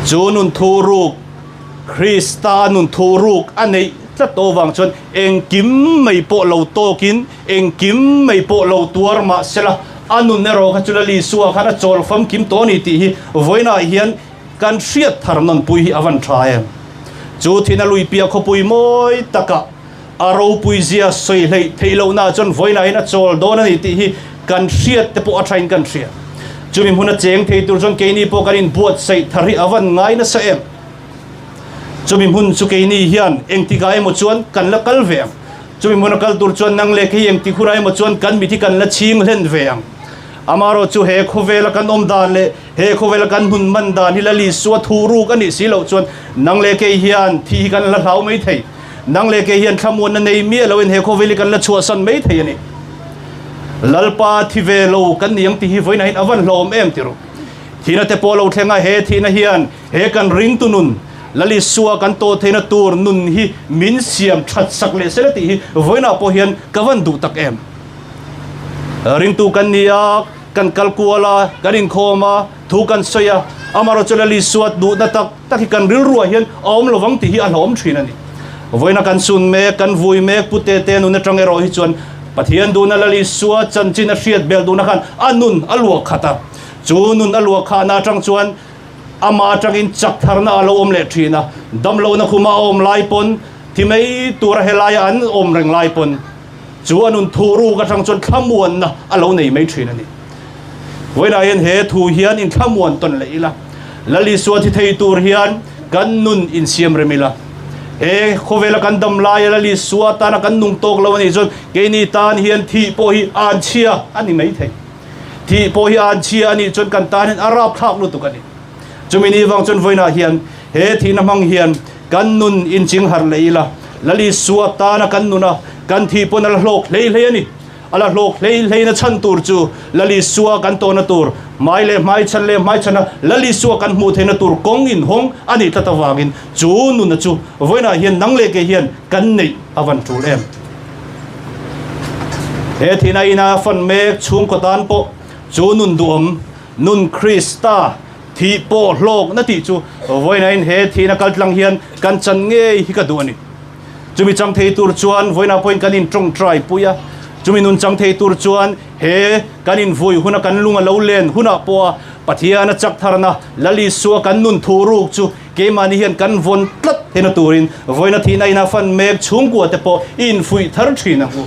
Chu nun thu ruk, Krista nun thu ruk a neih tlat tawh vang chuan engkim mai pawh lo tawkin, engkim mai pawh lo tuar mah sela, a nun erawh kha chu Lal Isua khan a chawl famkim tawh a ni tih hi vawiinah hian kan hriat thar nawnpui hi a van tha em. Chu thina lui piah khawpui mawi takah A ropui zia sawi hleih theih lohna chuan vawiinahin a chawl dawn a ni tih hi kan hriat te pawh a thain kan hria. Chumi hmuna cheng thei tur chuan keini pawh kan inbuatsaih thar hi a van ngai nasa em? Chumi hmun chu keini hian engtikah emaw chuan kan la kal ve ang. Chumi hmuna kal tur chuan nang leh kei engtik hunah emaw chuan kan mit hi kan la chhing hlen ve ang. Amaherawhchu he khawvela kan awm dan leh he khawvela kan hun hman dan hi Lal Isua thu ruk a nih si loh chuan nang leh kei hian thi hi kan la hlau mai thei. Nang leh kei hian thlamuanna nei miah loin he khawvel hi kan la chhuahsan mai thei a ni. Lalpa thi ve lo kan ni ang tih hi vawiinah hian a van hlawm em ti rawh. Thihna te pawh lo thleng a, he thihna hian he kan ringtu nun, Lal Isua kan tawh theihna tur nun hi min siam that sak leh sela tih hi vawiinah pawh hian ka van duh tak em. Ringtu kan ni a, kan kal kual a, kan inkhawm a, thu kan sawi a, amaherawhchu Lal Isua duhna tak tak hi kan rilruah hian a awm lovang tih hi a hlawm thin a ni. Vawiina kan sun mek, kan vui mek Pu Tete nun atang erawh hi chuan Pathian duhna Lal Isua chanchin a hriat belh duhna khan a nun a luah khat a. Chu nun a luah khahna atang chuan amah atangin chak tharna a lo awm leh thin a. Damlohna khuma a awm lai pawn, thi mai tura helaia an awm reng lai pawn chu a nun thuh ruk atang chuan thlamuanna a lo nei mai thin a ni. Vawiinah hian he thu hian inthlamuan tawn leh ila, Lal Isua thi thei tur hian kan nun insiam rem ila. He khawvela kan dam laia Lal Isua atana kan nung tawk lo a nih chuan keini tan hian thih pawh hi anchhia a ni mai thei. Thih pawh hi anchhia a nih chuan kan tan hian a rapthlak lutuk a ni. Chumi ni vang chuan vawiinah hian he thihna hmang hian kan nun inching harh leh ila, Lal Isua tana kan nuna kan thih pawn a la hlawk hlei hlei a ni. A la hlawk hlei hleina chhan tur chu Lal Isua kan tawhna tur, hmai leh hmai chhan leh hmai chhana Lal Isua kan hmuh theihna tur kawng inhawng a nih tlat avangin chu nuna chu vawiinah hian nang leh kei hian kan neih a van tul em. He thihna ina fan mek chhungkaw tan pawh chu nun duhawm, nun Krista thih pawh hlawkna tih chu vawiinahin he thihna kaltlang hian kan chan ngei hi ka duh a ni. Chumi chang thei tur chuan vawiinah pawhin kan intawngtai pui a, chumi nun chang thei tur chuan he kan invui huna kan lung a lo len hunah pawha Pathian a chak tharna Lal Isua kan nun thu ruk chu keimahni hian kan vawn tlat theihna turin vawiina thihna ina fan mek chhungkua te pawh i infuih thar thin ang u.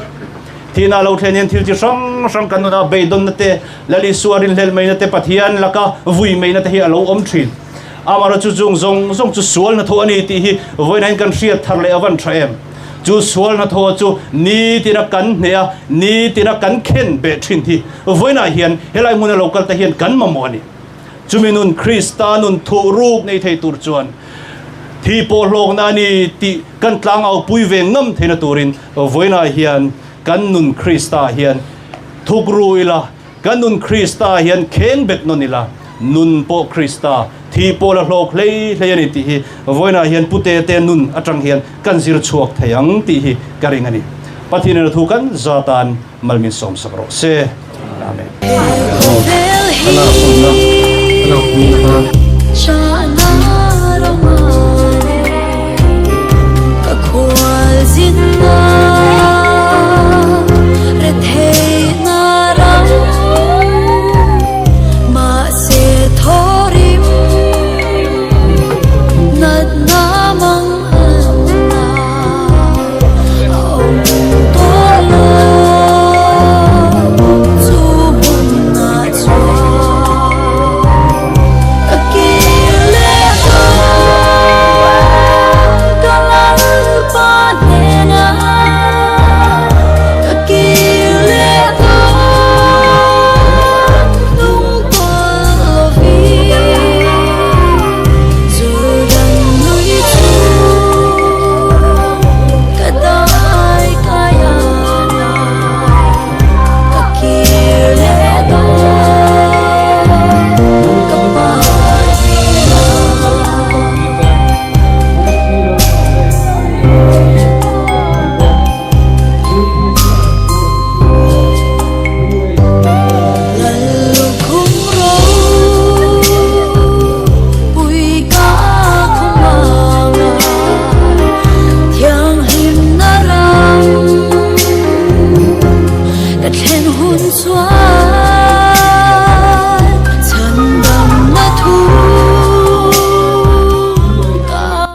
Thihna lo thlen hian thil chi hrang hrang kan nunah beidawnna te, Lal Isua rinhlelh maina te, Pathian laka vui maina te hi a lo awm thin. Amaherawhchu chu chung zawng zawng chu sual hnathawh a ni tih hi vawiinahin kan hriat thar leh a van tha em? Chu sual hnathawh chu nitina kan hneh a, nitina kan khen beh thin hi vawiinah hian helai hmuna lo kal te hian kan mamawh a ni. Chumi nun Krista nun thuh ruk nei thei tur chuan thi pawh hlawkna a ni tih kan tlangau pui ve ngam theihna turin vawiinah hian kan nun Krista hian thuk ru ila, Ka nun Krista hian kheng bet nawn ila, nun pawh Krista, thi pawh la hlawk hlei hlei a ni tih hi vawiinah hian Pu Tete nun atang hian kan zir chhuak thei ang tih hi ka ring a ni. Pathian in a thu kan za tan mal min sawmsak rawh se. Amen.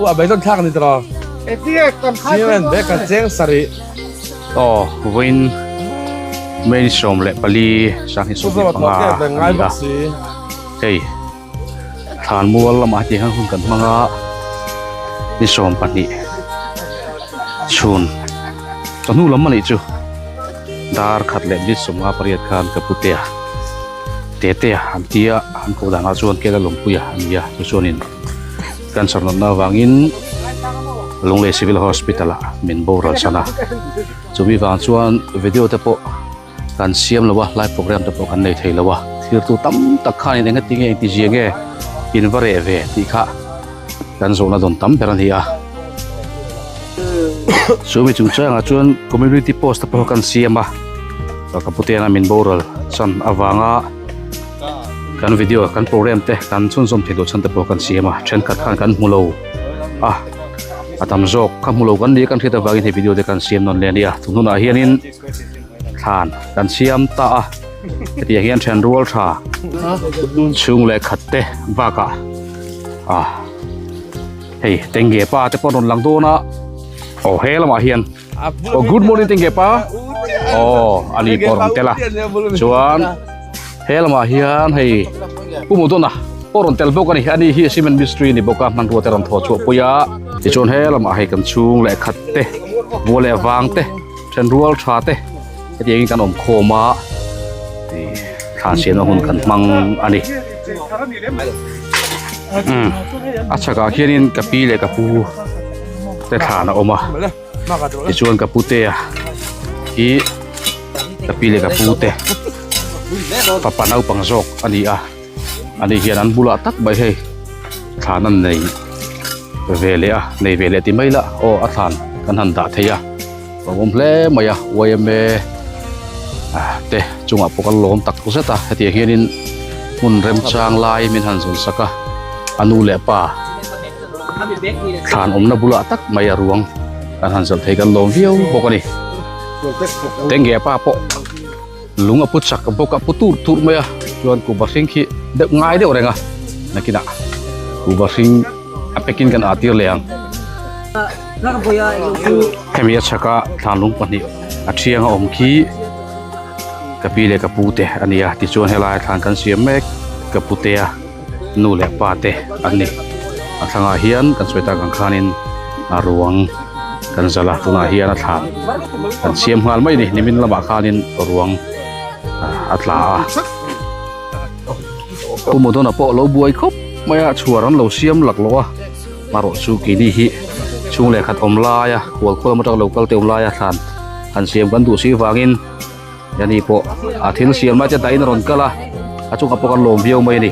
A beidawn thlak ni tawh Siren bag a cheng sarih Aw vawiin May 14 2025 a ni a hei Thlanmual lamah hetiang hian hun kan hmang a ni 12 chhun chawhnu lam a nih chu dar khat leh minute 58 khan ka putea. Tetea an tia an koh danah chuan Kela Lawmpuia a ni a chu chuanin cancer natna avangin Lunglei Civil Hospital ah min boral san a chumi vang chuan video te pawh kan siam lo a live program te pawh kan nei thei lo a thirtu tam tak khanin engati nge engti zia nge in va reh ve tih kha kan zawhna dawn tam ber a ni a chumi chungchangah chuan community post te pawh kan siam a ka putena min boral chan avanga kan video kan program te kan chhunzawm thei loh chhan te pawh kan siam a thenkhat khan kan hmu lo a a tam zawk ka hmu lo kan ni kan hriat avangin hei video te kan siam nawn leh a nia tun hunah hianin thlan kan siam ta a hetiang hian then rual tha chhung leh khat te bakah ah hei tenge pa te pawh rawn lang dawn a aw he lamah hian aw good morning tenge pa aw ani pawh rawn tel a chuan he lamah hian hei pu mudona pawh rawn tel bawk a ni ani hi cement mistry ni bawk a hmanrua te rawn thawh chhuah pui a tichuan he lamah hei kan chhung leh khat te bual leh vang te then rual tha te hetiangin kan awm khawm a ih thlan siamna hun kan hmang a ni umm a chhakah khianin ka pi leh ka pu te thlan a awm a tichuan ka putea hi ka pi leh ka pu te fapa naupang zawk a ni a ani hian an bulah tak mai hei thlan an nei ve leh a nei ve leh ti mai la aw a thlan kan han dah thei a a awm hle mai a yma ah te chungah pawh kan lawm tak zet a hetiang hianin hmun remchang lai min han zawn sak a a nu leh pa thlan awmna bulah tak mai a ruang kan han zawlh thei kan lawm viau bawk a ni tenge pa pawh. Lung a pu chak bawk a pu tur tur mai a chuan kuhva hring khi deuh ngai deuh reng a nakinah kuhva hring a packing kan ah tir leh ang hemi a chhaka thlanlung pahnih a thiang a awm khi ka pi leh ka pu te a ni a tichuan helai thlan kan siam mek ka pu te a nu leh pa te an ni a thlangah hian kan sawi tak ang khanin a ruang kan zalh a tunah hian a thlan kan siam nghal mai a ni nimin lamah khanin ruang a tla a pu Modona pawh a lo buai khawp mai a chhuar an lo siam laklawh a marawh chu keini hi chhung leh khat awm laia khual khual atanga lo kal te awm laia thlan han siam kan duh si vangin. Yani pawh a thil siam lai te dahin a rawn kal a a chungah pawh kan lawm viau mai a ni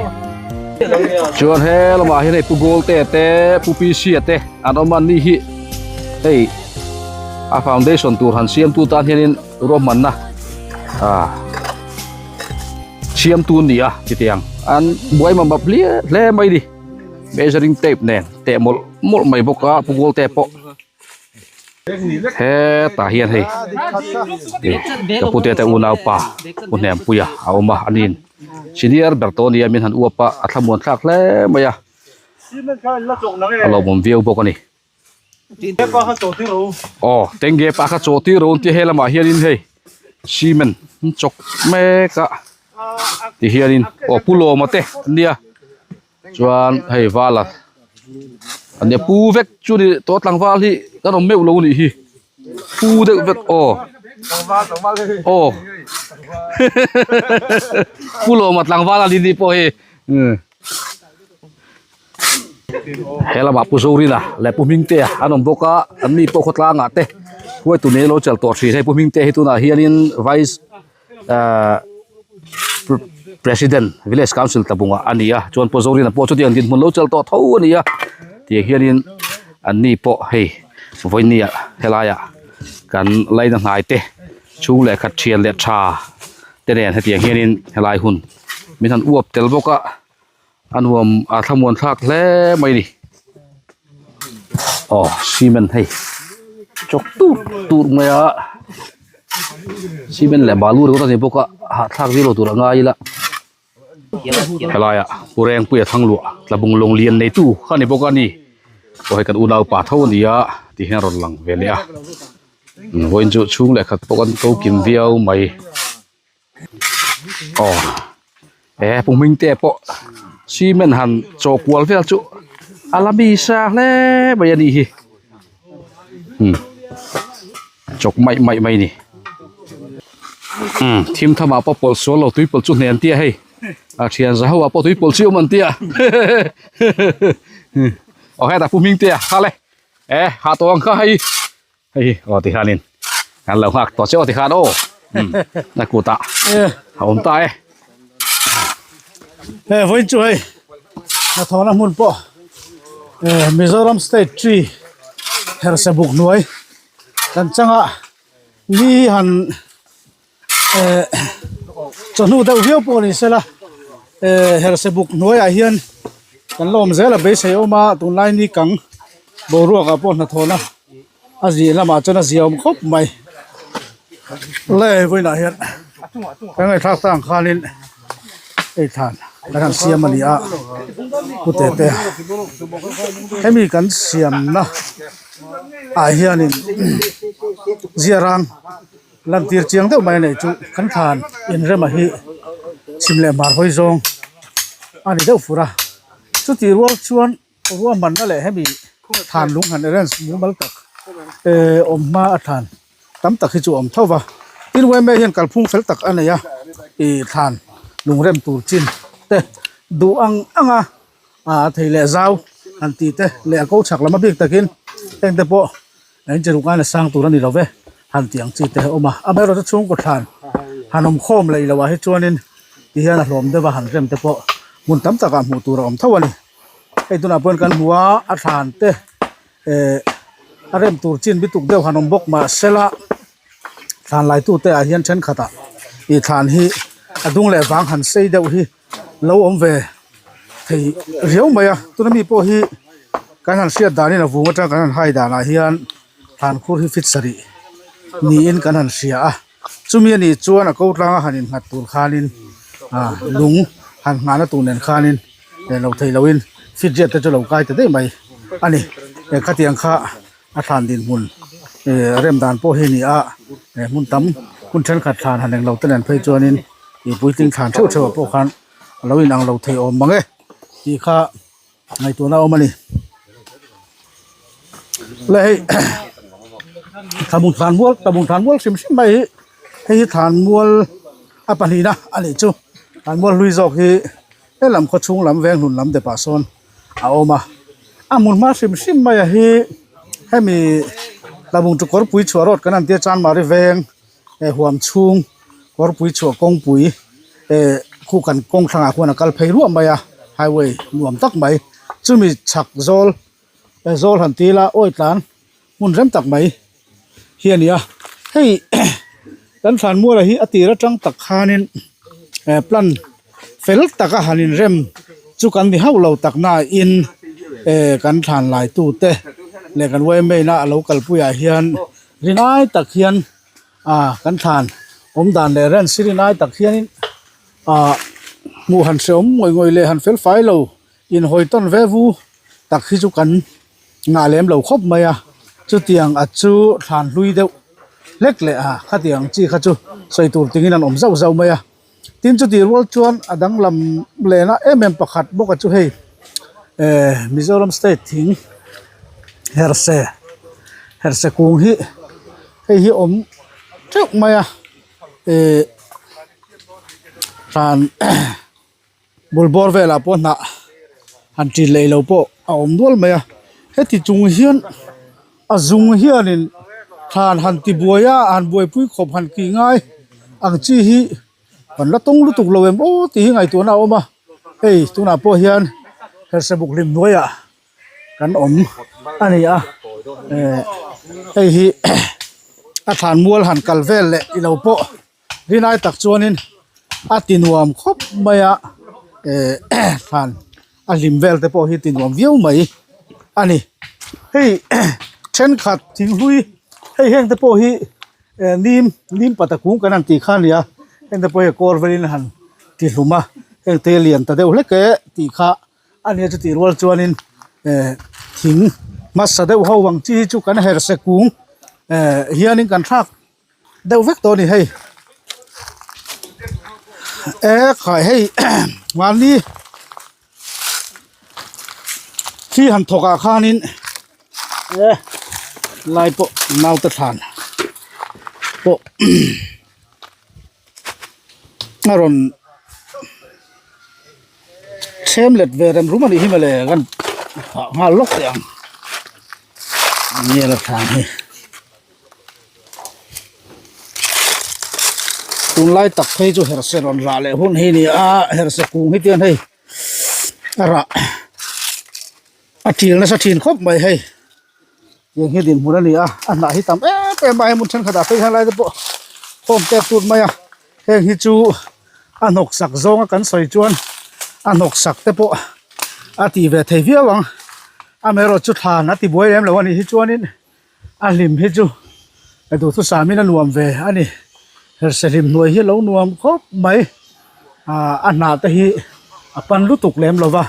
chuan he lamah hian hei pu Golte te pu Pc-a te an awm a ni hi hei a foundation tur han siam tu tan hianin ruahmanna ah siam tu an ni a titiang an buai mamap hliah hle mai a ni measuring tape nen teh mawlh mawlh mai bawk a pu Golte pawh. Hetah hian hei ka pute te unau pa pu Hnempuia a awm a aniin senior ber tawh a nia min han uap a a thlamuan thlak hle mai a a lawmawm viau bawk a ni aw tenge pa kha chaw tir ro an tia he lamah hianin hei cement an chawk mek a tihianin aw pu Lawma te an nia. Chuan hei vala a nia pu vek chu ni tawh tlangval hi kan awm meuh lo nih hi pu deuh vek aw aw pu lawma tlangval a ni ni pawh hi he lamah pu Zorina leh pu Hmingtea an awm bawk a an ni pawh khawtlangah te huaitu nei lo chel tawh thin hei pu Hmingtea hi tunah hianin vice. Ahh president village council tlabungah a ni a chuan pawh Zorina pawh chutiang dinhmun lo chal tawh tho a ni a tiang hianin an ni pawh hei vawinia helaiah kan laina hnai te chhung leh khat thian leh tha te nen hetiang hianin helai hun min han uap tel bawk a. A nuam a thlamuan thlak hle mai a ni aw cement hei chawk tur tur mai a cement leh balu ringawt a ni bawk a hahthlak viau lo tur a ngai ila helaiah pu Rengpuia Thangluah tlabung lawng lian neitu kha a ni bawk a ni aw hei kan unaupa tho a ni a tih hian a rawn lang ve leh a vawiin chu chhung leh khat pawh kan ko kim viau mai. Aw he pu hming te pawh cement han chaw kual vel chu a la mi sa hle mai a nih hi umm chawk maih maih mai a ni umm thim tham ah pawh pawlh sual lo tui pawlh chu hnen tia hei. A thian za ho ah pawh tui pawlh chi awm an tia. Aw hetah pu hming te a kha le. E ha tawh ang kha hei. Hei aw ti khanin kan lo nghak tawh che aw ti khan aw. Na kutah a awm ta e. He vawiin chu hei hnathawhna hmun pawh Mizoram state tree hersa buk hnuai kan changa ni han eh chawhnu deuh viau pawh ni sela eh hersa buk hnuaiah hian kan la awm zel a beisei awm a tunlai ni kang boruak ah pawh hnathawhna a zih lamah chuan a ziaawm khawp mai le vawiinah hian kan ngaihthlak tang khanin hei thlan kan han siam a ni a pu tete hemi kan siamna ah hianin ziarang lantir chiang deuh mai a neih chu kan thlan inrema hi chhim leh hmar hawi zawng a ni deuh fur a chutih rual chuan Ruahmanna leh hemi thlan lung han arrange mumal tak eh awm hma a thlan tam tak hi chu a awm tho va tin yma hian kalphung fel tak a nei a ih thlan lung rem tur chin te duh ang ang a ah thei leh zau han tih te leh a ko chhak lam a bik takin heng te pawh eng che ruk aina sang tur a ni lo ve han tih ang chi te a awm a amaherawhchu chhungkaw thlan han awm khawm leh loh ah hi chuanin ti hian a hlawm deuh a han rem te pawh hmun tam takah hmuh tur a awm tho a ni. Hei tunah pawhin kan hmu a a thlan te eh a rem tur chin bituk deuh han awm bawk mahsela thlan lai tute ah hian thenkhatah ih thlan hi a dung leh vang han sei deuh hi lo awm ve thei riau mai a tuna mi pawh hi kan han hriat danin a vung atang kan han hai danah hian thlan khur hi fit sarih niin kan han hria a. Chumi a nih chuan a ko tlanga han innghat tur khanin ah lung han nghahna tur nen khanin eh lo theih lohin fit riat te chu lo kai ta daih mai a ni. Eh khatiang kha a thlan dinhmun eh rem dan pawh hi a ni a, eh hmun tam hmun thenkhat thlan han englo te nen phei chuanin ih puitling thlan theuh theuh ah pawh khan a lo inang lo thei awm mang e tih kha ngaihtuahna a awm a ni. Le hei Tlabung thlanmual Tlabung thlanmual hrim hrim mai hi hei hi thlanmual a pahnihna a nih chu thlanmual hlui zawk hi helam khaw chhung lam veng hlun lam depah sawn a awm a a hmun hma hrim hrim mai a hi hemi Tlabung chu kawrpui chhuah rawt kan han tia Chanmari veng eh huam chhung kawrpui chhuah kawngpui eh khu kan kawng thlangah khuan a kal phei ruah mai a highway nuam tak mai chumi chhak zawl eh zawl han ti ila awi tlan hmun rem tak mai hi a ni a hei kan thlanmuala hi a tir atang tak khanin eh plan fel taka han inrem chu kan ni hauh lo tak nain eh kan thlan lai tute leh kan yma na a lo kalpuiah hian rinai tak hian ah kan thlan awm dan leh rent si rinai tak hianin ah hmuh han hreawm ngawih ngawih leh han fel fai lo inhawi tawn ve vu tak hi chu kan ngah lem lo khawp mai a chutiang a chu thlan hlui deuh hlek leh a khatiang chi kha chu sawi tur tingin an awm zauh zauh mai a tin chutih rual chuan a danglam lehna em em pakhat bawk a chu hei eh Mizoram state thing herse herse kung hi hei hi awm teuh mai a eh hran bul bawr velah pawh hnah han ṭin leh lo pawh a awm nual mai a heti chung hian a zung hianin thlan han ti buai a han buaipui khawp han tih ngai ang chi hi kan la tawng lutuk lo em aw tih hi ngaihtuahna a awm a hei tunah pawh hian herhsabuk hlim hnuaiah kan awm a ni a eh hei hi a thlan mual han kal vel leh ilo pawh rinai tak chuanin a ti nuam khawp mai a eh thlan a hlim vel te pawh hi ti nuam viau mai a ni hei thenkhat thing hlui hei heng te pawh hi eh nim nim pata kung kan han tih kha a ni a heng te pawh hi a kawr velin han ti hlum a heng te lian ta deuh hlek e tih kha a nia chutih rual chuanin eh thing hmasa deuh ho ang chi hi chu kan herhse kung eh hianin kan thlak deuh vek tawh a ni hei e khai hei mahni thli han thawk ah khanin e lai pawh naute thlan pawh a rawn. Chhem let ve rem rum a nih hi mawle kan phah nghal lawk teh ang nge la thlan hi tunlai tak phei chu herhse rawn rah leh hun hi a ni a herhse kung hi tian hei a rah a til nasa thin khawp mai hei tiang hi dinhmun a ni a a hnah hi tam em em a hei hmun thenkhat ah phei hian lai te pawh khawm tep tut mai a heng hi chu a hnawk sak zawnga kan sawi chuan a hnawk sak te pawh a tih ve thei viau ang amaherawh chu thlan a ti buai lem lo a nih hi chuanin a hlim hi chu duhthusam in a nuam ve a ni herhse hlim hnuai hi a lo nuam khawp mai ah a hnah te hi a pan lutuk lem lo va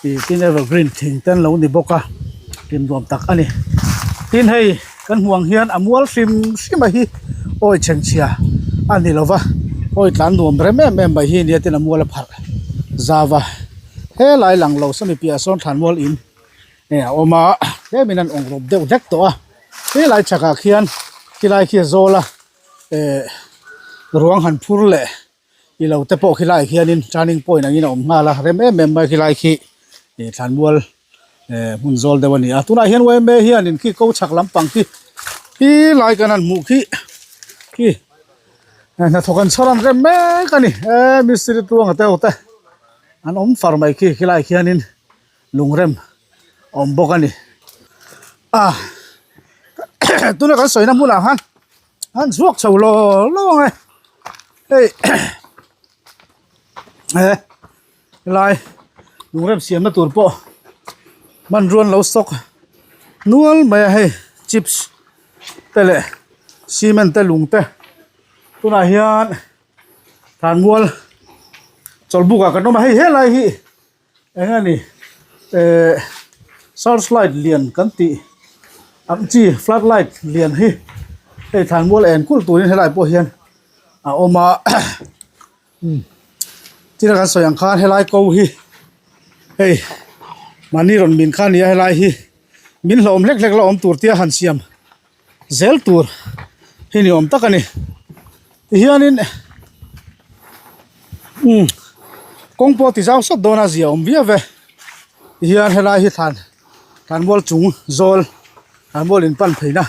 ih tin evergreen thing te an lo ni bawk a hlim nuam tak a ni tin hei kan hmuh ang hian a mual hrim hrim a hi awi chhengchhia a ni lo va awi tlan nuam rem em em mai hi nia tin a mual a pharh zau a helai lang lo sawmi piahah sawn thlanmual in eh a awm a tlemin an awng rawp deuh hlek tawh a helai chhakah khian khilai khi a zawl a eh ruang han phur leh. I lo te pawh khilaiah hianin turning point angin a awm nghal a rem em em mai khilai khi ih thlanmual eh hmun zawl deuh a ni a tunah hian yma hianin khi ko chhak lampang khi khi lai kan han hmuh khi khi hnathawk an chhawr an rem mek a ni eh mistiri tluanga te ho te an awm far mai khi khilaiah khianin lungrem a awm bawk a ni a tuna kan sawina hmunah khan. An chhuak chho lo lo ang e hei he helai lungrem siamna tur pawh hmanrua an lo stock nual mai a hei chips te leh cement te lung te tunah hian thlanmual chawlhbuk ah kan awm a hei helai hi. Eng a ni eh search light lian kan tih ang chi flood light lian hi hei thlanmual en kulh turin helai pawh hian a awm a umm thil kan sawi ang khan helai ko hi hei mahni rawn min kha a ni a helai hi min hlawm hlek hlek la awm tur tia han siam zel tur hi ni awm tak a ni tihianin umm kawng pawh ti zau sawt dawn a zia awm viau ve tihian helai hi thlan thlanmual chung zawl thlanmual in pan pheina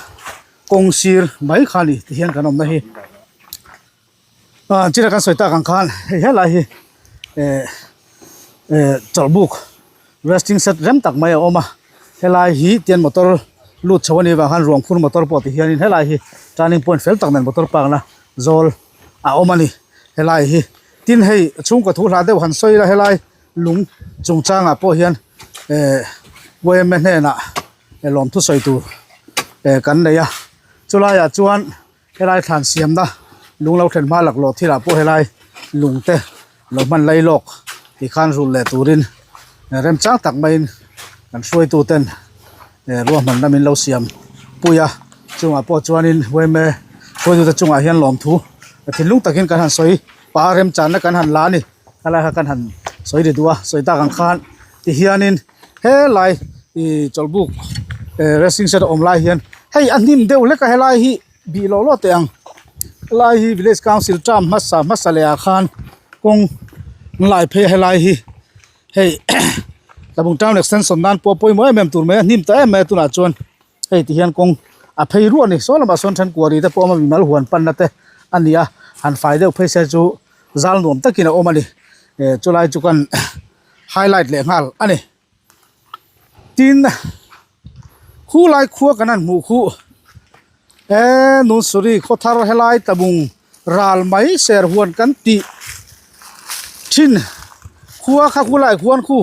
kawng sir mai kha a ni tihian kan awmna hi ah china kan sawi tak ang khan hei helai hi eh eh chawlhbuk resting set rem tak mai a awm a helai hi tian motor lut chho anih vang khan ruang phur motor pawh ti hianin helai hi turning point fel tak nen motor park na zawl a awm a ni helai hi tin hei chhungkaw thu hla deuh han sawi ila helai lung chungchangah pawh hian eh yma hnenah lawmthu sawi tur eh kan nei a chulaiah chuan. Helai thlan siamna lung lo thlen hma laklawh thilah pawh helai lung te lo hman lai lawk ti khan rulh leh turin remchang tak maiin kan hruaitu ten ruahmanna min lo siam pui a chungah pawh chuanin yma hruaitute chungah hian lawmthu thinlung takin kan han sawi pa remchanna kan han la a ni helai kha kan han sawi ri duh a sawi tak ang khan tihianin helai ih chawlhbuk racing set a awm lai hian hei a hnim deuh hlek a helai hi bih lawh lawh teh ang helai hi village council term hmasa hmasa leh ah khan kawng an lai phei a helai hi hei tlabung town extension nan pawh pawimawh em em tur mai a hnim ta em mai a tunah chuan hei ti hian kawng a phei ruah a ni saw lamah sawn then kuari te pawh a awm a mimal huan panna te a ni a han fai deuh phei se chu zal nuam takin a awm a ni eh chulai chu kan highlight leh nghal a ni tin khulai khua kan han hmuh khuh eee Nunsuri khaw thar helai tlabung ral mai ser huan kan tih thin khua kha khulai khuan khu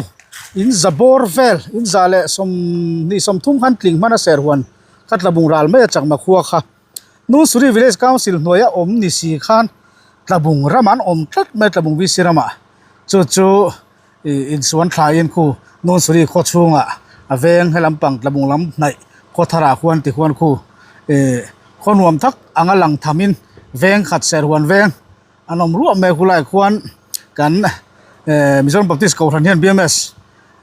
in za bawr vel in za leh sawmhnih sawmthum khan tling hman a ser huan kha tlabung ral mai a chakma khua kha Nunsuri village council hnuaia awm ni si khan tlabung ram an awm tlat mai tlabung VC ramah chu chu. Ih insuan thlaiin khu Nunsuri khaw chhungah a veng he lampang tlabung lam hnaih khaw tharah khuan ti khuan khu ih khaw nuam tak anga lang thamin veng khat serh huan veng an awm ruah mai khulaiah khuan kan eh Mizoram Baptist Kohhran hian B M S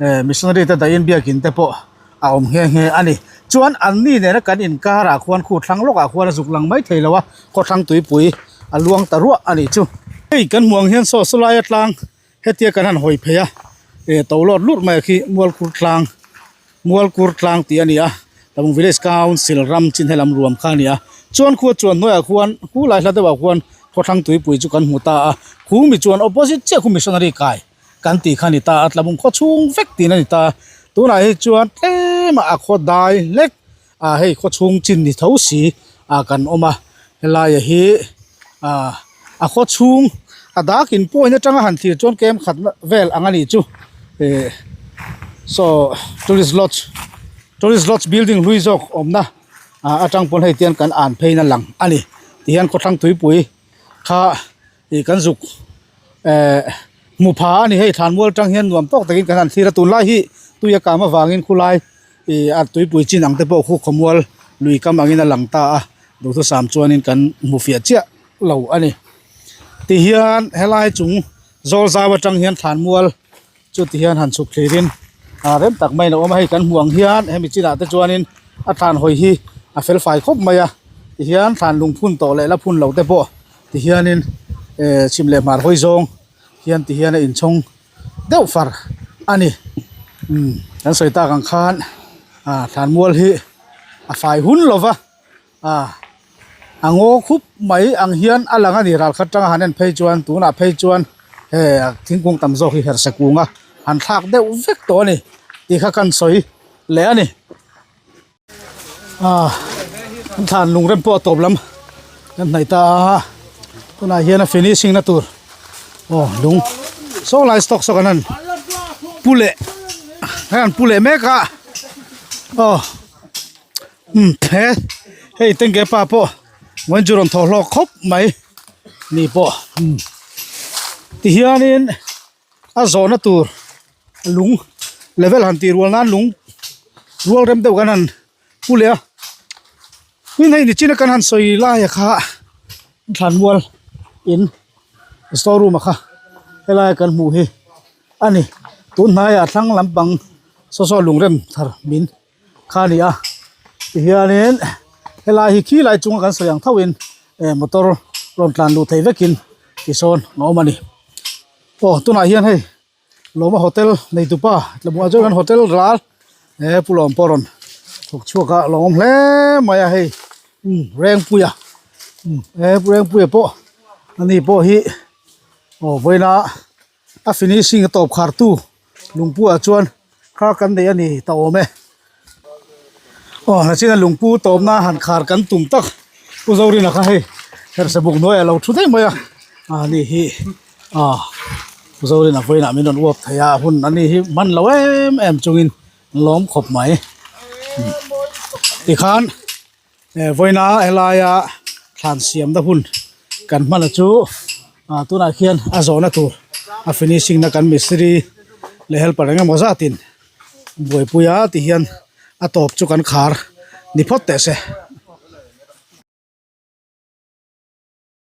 eh missionary te dahin biakin te pawh a awm nghe nghe a ni chuan an ni nena kan inkarah khuan khu thlang lawkah khuan a zuk lang mai thei lo a khawthlang tuipui a luang ta ruah a nih chu hei kan hmuh ang hian saw saw laia tlang. Hetia kan han hawi phei a. eh to lawt lut mai a khi Mualkur tlang Mualkur tlang tih a ni a Tlabung Village Council ram chin helam ruam kha a ni a chuan khua chuan hnuaiah khuan khulai hla deuhah khuan khawthlang tuipui chu kan hmu ta a khumi chuan opposite chiah khu missionary kai kan tih kha a ni ta a Tlabung khaw chhung vek tiin a ni ta a tunah hi chuan tlem a khaw dai hlek ah hei khaw chhung chin ni tho si ah kan awm a helai hi ah a khaw chhung a dak in point atanga han thlir chuan kem khat vel ang a nih chu eh saw tourist lodge tourist lodge building hlui zawk awmna ah atang pawn hei tian kan an phei na lang a ni tihian khawthlang tuipui kha ih kan zuk eh hmu pha a ni hei thlanmual tang hian nuam tawk takin kan han thlir a tunlai hi tui a kam avangin khulai ih a tuipui chin ang te pawh khu khawmual lui kam angin a lang ta a duhthusam chuanin kan hmu fiah chiah lo a ni tihian helai chung zawl zau atang hian thlanmual Chu ti hian han chhuk thlirin ah rem tak maiin a awm a, hei kan hmuh ang hian hemi chinah te chuanin a thlan hawi hi a fel fai khawp mai a tihian thlan lung phun tawh leh la phun loh te pawh tihianin eh chhim leh hmar hawi zawng hian tihian a inchhawng deuh far a ni umm kan sawi tak ang khan ah thlan mual hi a fai hun lo va. A a ngaw khup mai ang hian a lang a ni ral khat tanga han en phei chuan tunah phei chuan he thingkung tam zawk hi herhse kunga han thlak deuh vek tawh a ni tih kha kan sawi leh a ni ah an thlan lung rem pawh a tawp lam kan hnaih ta a tunah hian a finishing na tur aw lung saw lai stock saw kan han pu leh kan han pu leh mek a aw. Umm he hei tengge pa pawh ngawn chu rawn thawh hlawk khawp mai ni pawh umm tihianin a zawhna tur lung level han tih rual nan lung rual rem deuh kan han pu leh a tin hei nichina kan han sawi lai a kha thlanmual in store room a kha helai kan hmuh hi a ni tun hnaiah thlang lampang saw saw lungrem thar min. kha a ni a tihianin helai hi khi lai chunga kan sawi ang tho in eh motor rawn tlan luh theih vekin tisawn a awm a ni aw tunah hian hei lawma hotel neitupa tlabungah chuan kan hotel ral he pu lawm pawh rawn thawk chhuak a lo awm hle mai a hei umm rengpuia umm he rengpuia pawh ani pawh hi aw vawiina a finishing a tawp khar tu lungpu ah chuan khar kan nei a ni ta awm e aw nachina lungpu tawpna han khar kan tum tak pu Zorina kha hei herhse buk hnuaiah a lo thu daih mai a a ni hi ah pu Zorina vawiinah min rawn uap thei a hun a ni hi hman lo em em chungin lawm khawp mai tikhan. Eh vawiina helaia thlan siamna hun kan hman a chu ah tunah khian a zawhna tur a finishing na kan mistiri leh helper eng emaw zatin buaipui a ti hian a tawp chu kan khar ni phawt teh se.